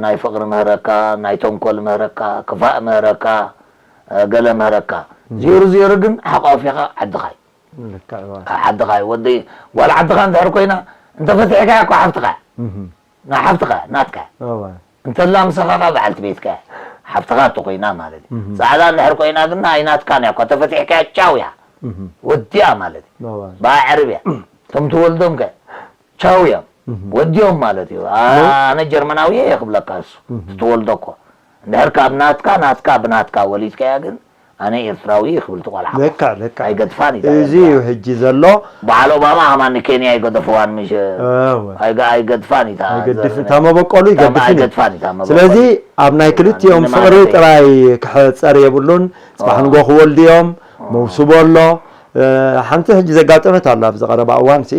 ናይ ፍቕሪ ምህረካ፣ ናይ ተንኮል ምህረካ፣ ክፋእ ምህረካ፣ ገለ ምህረካ። ዜሩ ዜሩ ግን ሓቋፊኻ ዓድኻ እዩ። ልክዕ እዋ። ዓድኻ እዩ ወዲ ጓል ዓድኻ እንድሕር ኮይና እንተፈቲሕካያ እኮ ሓፍትኻ እያ። እህ። ናይ ሓፍትኻ እያ፣ ናትካ እያ። እዋ። እንተላ ምሳኻ ከዓ በዓልቲ ቤትካ እያ። ሓፍትኻ እተኮይና ማለት እዩ። እህ። ፃዕዳ እንድሕር ኮይና ግን ኣይናትካን እያ እኮ፣ ተፈቲሕካያ ቻው እያ። እህ። ወዲኣ ማለት እዩ። እዋ። ብኣዕርብ እያ። እቶም ትወልዶም ከ ቻው እዮም። እህ። ወዲኦም ማለት እዩ። አ- ሞ- ኣነ ጀርመናዊ እየ ክብለካ እሱ። እህ። ትወልዶ እኮ እንድሕር ካብ ናትካ ናትካ ብናትካ ወሊድካያ ግን ኣነ ኤርትራዊ ክብል ትቆልዓ ለካ ለካ ኣይገድፋን እዩ እዚ እዩ ሕጂ ዘሎ። በዓል ኦባማ ከማን ንኬንያ ኣይገደፍዋን ምሽ እወ። ኣይገ- ኣይገድፋን እዩ እታ ኣይገድፍ ዘር- እታ መበቆሉ እታ ይገድፍን እዩ። ኣይገድፋን እዩ እታ መበቆሉ። ስለዚ ኣብ ናይ ክልቲኦም ምንም ፍቕሪ ማለት እዩ። ጥራይ ክሕፀር የብሉን። ጽባሕ ንጎ ክወልዱ እዮም። መውስቦ ኣሎ። እ፣ ሓንቲ ሕጂ ዘጋጠመት ኣላ ኣብዚ ቀረባ እዋን ሲ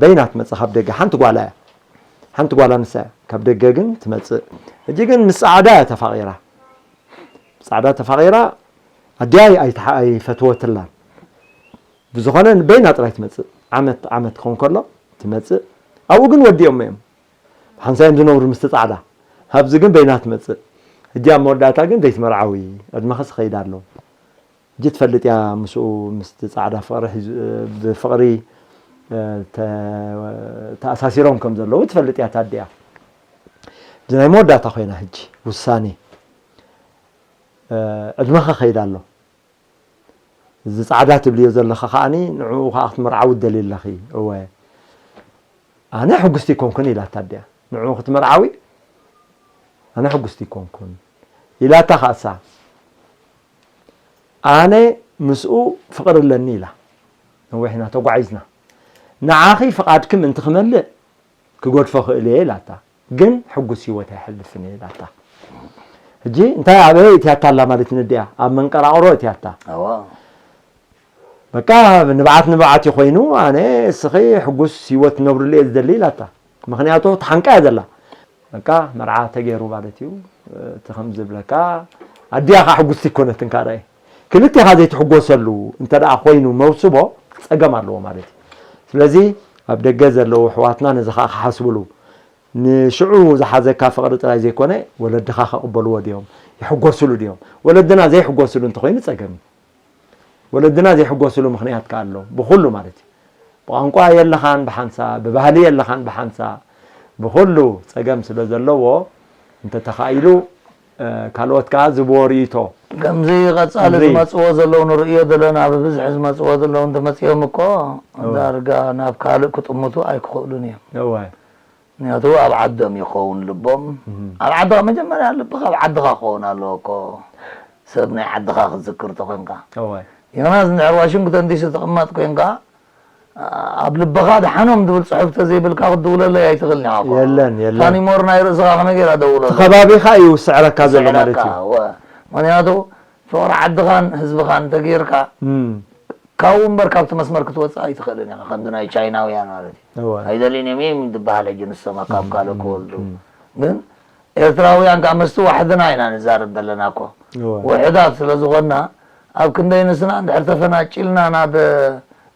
በይና ትመጽእ ካብ ደገ ሓንቲ ጓላ እያ። ሓንቲ ጓል ኣንስያ ካብ ደገ ግን ትመጽእ። ሕጂ ግን ምስ ጻዕዳ እያ ተፋቒራ። ጻዕዳ ተፋቒራ ኣዲኣ ኣይትሓ- ኣይፈትወትላን። ብዝኾነ በይና ጥራይ ትመጽእ። ዓመት ዓመት ክኾን ከሎ ትመጽእ። ኣብኡ ግን ወዲኦም እዮም። ሓንሳዮም ዝነብሩ ምስቲ ጻዕዳ። ኣብዚ ግን በይና ትመጽእ። ሕጂ ኣብ መወዳእታ ግን ዘይትመርዓዊ ዕድመኸስ ይኸይድ ኣሎ። ሕጂ ትፈልጥ እያ ምስኡ ምስቲ ጻዕዳ ፍቕሪ ሒዙ ብፍቕሪ ተ- ተኣሳሲሮም ከም ዘለዉ ትፈልጥ እያ ታዲያ። እዚ ናይ መወዳእታ ኮይና ሕጂ ውሳኔ ዕድመኻ ከይድ ኣሎ። እዚ ጻዕዳ ትብልዮ ዘለኻ ከዓኒ ንዕኡ ከኣ ክትምርዓዊ ትደልዪ ኣለኺ። እወ ኣነ ሕጉስቲ ኣይኮንኩን ኢላታ ኣዲኣ። ንዕኡ ክትምርዓዊ ኣነ ሕጉስቲ ኣይኮንኩን ኢላታ ከኣሳ ኣነ ምስኡ ፍቕሪ ኣለኒ ኢላ። ነዊሕ ኢና ተጓዒዝና። ንዓኺ ፍቓድኪ ምእንቲ ክመልእ ክገድፎ ክእል እየ ኢላታ። ግን ሕጉስ ህይወት ኣይሕልፍን እየ ኢላታ። ሕጂ እንታይ ኣበይ እትያታ ኣላ ማለት ነዲኣ ኣብ መንቀራቕሮ እትያታ። ኣዋ በቃ ንብዓት ንብዓት እዩ ኮይኑ ኣነ እስኺ ሕጉስ ህይወት ትነብርሉ እየ ዝደሊ ኢላታ። ምኽንያቱ ትሓንቃ እያ ዘላ። በቃ መርዓ ተገይሩ ማለት እዩ። እቲ ከም ዝብለካ ኣዲያ ኸዓ ሕጉስቲ ኣይኮነትን ካርኣይ። ክልቴኻ ዘይትሕጎሰሉ እንተ ደኣ ኮይኑ መውስቦ ጸገም ኣለዎ ማለት እዩ። ስለዚ ኣብ ደገ ዘለዉ ኣሕዋትና ነዚ ኸዓ ክሓስብሉ ንሽዑ ዝሓዘካ ፍቕሪ ጥራይ ዘይኮነ ወለድኻ ከቕበልዎ ድዮም ይሕጎስሉ ድዮም? ወለድና ዘይሕጎስሉ እንተኾይኑ ጸገም እዩ። ወለድና ዘይሕጎስሉ ምኽንያት ከኣ ኣሎ ብኹሉ ማለት እዩ። ብቋንቋ የለኻን ብሓንሳ፣ ብባህሊ የለኻን ብሓንሳ፣ ብኹሉ ጸገም ስለ ዘለዎ እንተተኻኢሉ ካልኦት ከኣ ዝብዎ ርእይቶ ከምዚ ቀጻሊ ዝመጽዎ ዘለዉ ንርእዮ ዘለና ብብዝሒ ዝመጽዎ ዘለዉ እንተመጺኦም እኮ ዳርጋ ናብ ካልእ ክጥምቱ ኣይክኽእሉን እዮም። እወ። ምክንያቱ ኣብ ዓዶም ይኸውን ልቦም። ኣብ ዓድኻ መጀመርያ ልብኻ ኣብ ዓድኻ ክኸውን ኣለዎ እኮ። ሰብ ናይ ዓድኻ ክትዝክር ተኾንካ። እወ። ዮናስ እንድሕር ዋሽንግተን ዲሲ ትቕመጥ ኮንካ ኣብ ልብኻ ደሓኖም ዝብል ጽሑፍ ተዘይብልካ ክትድውለለይ ኣይትኽእልን ኢኻ እኮ። የለን፣ የለን። እታ ኒሞር ናይ ርእስኻ ከመይ ገይራ ደውለሉ? እቲ ከባቢኻ እዩ ዝስዕረካ ዘሎ ማለት እዩ። እወ። ምክንያቱ ፍቕሪ ዓድኻን ህዝብኻን እንተገይርካ እም። ካብኡ እምበር ካብቲ መስመር ክትወፅእ ኣይትኽእልን ኢኻ። ከምዚ ናይ ቻይናውያን ማለት እዩ። እወ። ኣይደልዩን እዮም እዮም ዝበሃል ሕጂ ንሶም ካብ ካልእ ክወልዱ። እም። ግን ኤርትራውያን ከዓ ምስቲ ዋሕድና ኢና ንዛረብ ዘለና እኮ። እወ። ውሑዳት ስለ ዝኾንና ኣብ ክንደይ ንስና እንድሕር ተፈናጪልና ናብ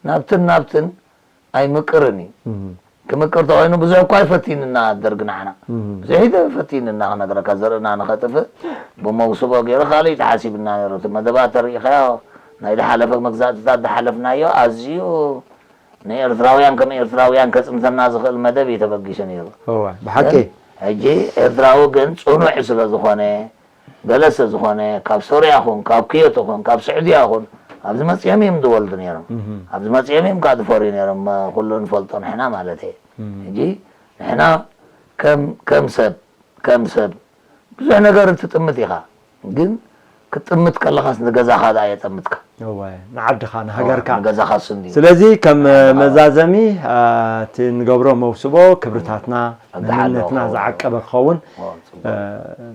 ናብትን ናብትን ኣይምቅርን እዩ። እም። ክምቅር ተኮይኑ ብዙሕ እኳ ኣይፈቲንና ደርግ ንዓና። እም። ብዙሕ እዩ ፈቲንና ክነግረካ ዘርእና ንኸጥፍእ ብመውስቦ ገይሩ ካልእ እዩ ተሓሲብና ነይሩ። እቲ መደባት ተሪኢኻዮ ናይ ዝሓለፈ መግዛእትታት ዝሓለፍናዮ ኣዝዩ ንኤርትራውያን ከም ኤርትራውያን ከጽንተና ዝኽእል መደብ እዩ ተበጊሱ ነይሩ። እወ፣ ብሓቂ። ግን ሕጂ ኤርትራዊ ግን ጽኑዕ ስለ ዝኾነ ገለ ስለ ዝኾነ ካብ ሶርያ ኹን ካብ ኩዌት ኹን ካብ ስዑድያ ኹን ኣብዚ መፅኦም እዮም ዝወልዱ ነይሮም። ኣብዚ መፅኦም እዮም ከዓ ዝፈርዩ ነይሮም። ኩሉ ንፈልጦ ንሕና ማለት እየ። ሕጂ ንሕና ከም ሰብ ከም ሰብ ብዙሕ ነገር ትጥምት ኢኻ፣ ግን ክትጥምት ከለኻስ ንገዛኻ ደኣ የጠምትካ። ንዓድኻ ንሃገርካ። ንገዛኻ ስንዲ ስለዚ ከም መዛዘሚ እቲ ንገብሮ መውስቦ ክብርታትና መንነትና ዝዓቀበ ክኸውን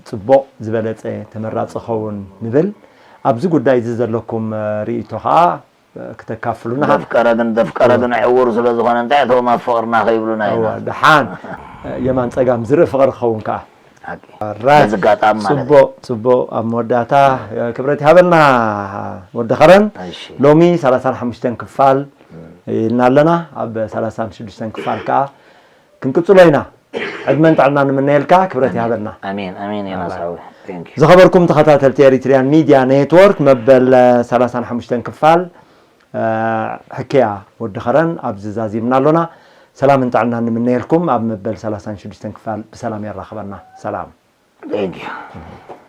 ፅቡቕ ዝበለፀ ተመራፂ ክኸውን ንብል። ኣብዚ ጉዳይ እዚ ዘለኩም ርእይቶ ከዓ ክተካፍሉና ደፍቀረ ግን ደፍቀረ ግን ዕውር ስለ ዝኾነ እንታይ እቶም ኣብ ፍቕርና ከይብሉና ኢና። ደሓን የማን ፀጋም ዝርኢ ፍቕሪ ክኸውን ከዓ በዚ ኣጋጣሚ ማለት ፅቡቕ ፅቡቕ ኣብ መወዳእታ ክብረት ይሃበልና ወዲ ኸረን። ሎሚ ሰላሳን ሓሙሽተን ክፋል ኢልና ኣለና። ኣብ ሰላሳን ሽዱሽተን ክፋል ከዓ ክንቅፅሎ ኢና። ዕድመን ጥዕና ንምነየልካ። ክብረት ይሃበልና። ኣሜን ኣሜን። ዮናስ ሓወይ። ዝኸበርኩም ተኸታተልቲ ኤሪትሪያን ሚድያ ኔትወርክ፣ መበል ሰላሳን ሓሙሽተን ክፋል ሕክያ ወዲ ኸረን ኣብዚ ዛዚምና ኣሎና። ሰላምን ጥዕናን ንምነየልኩም። ኣብ መበል ሰላሳን ሽዱሽተን ክፋል ብሰላም የራኽበና። ሰላም። Thank you።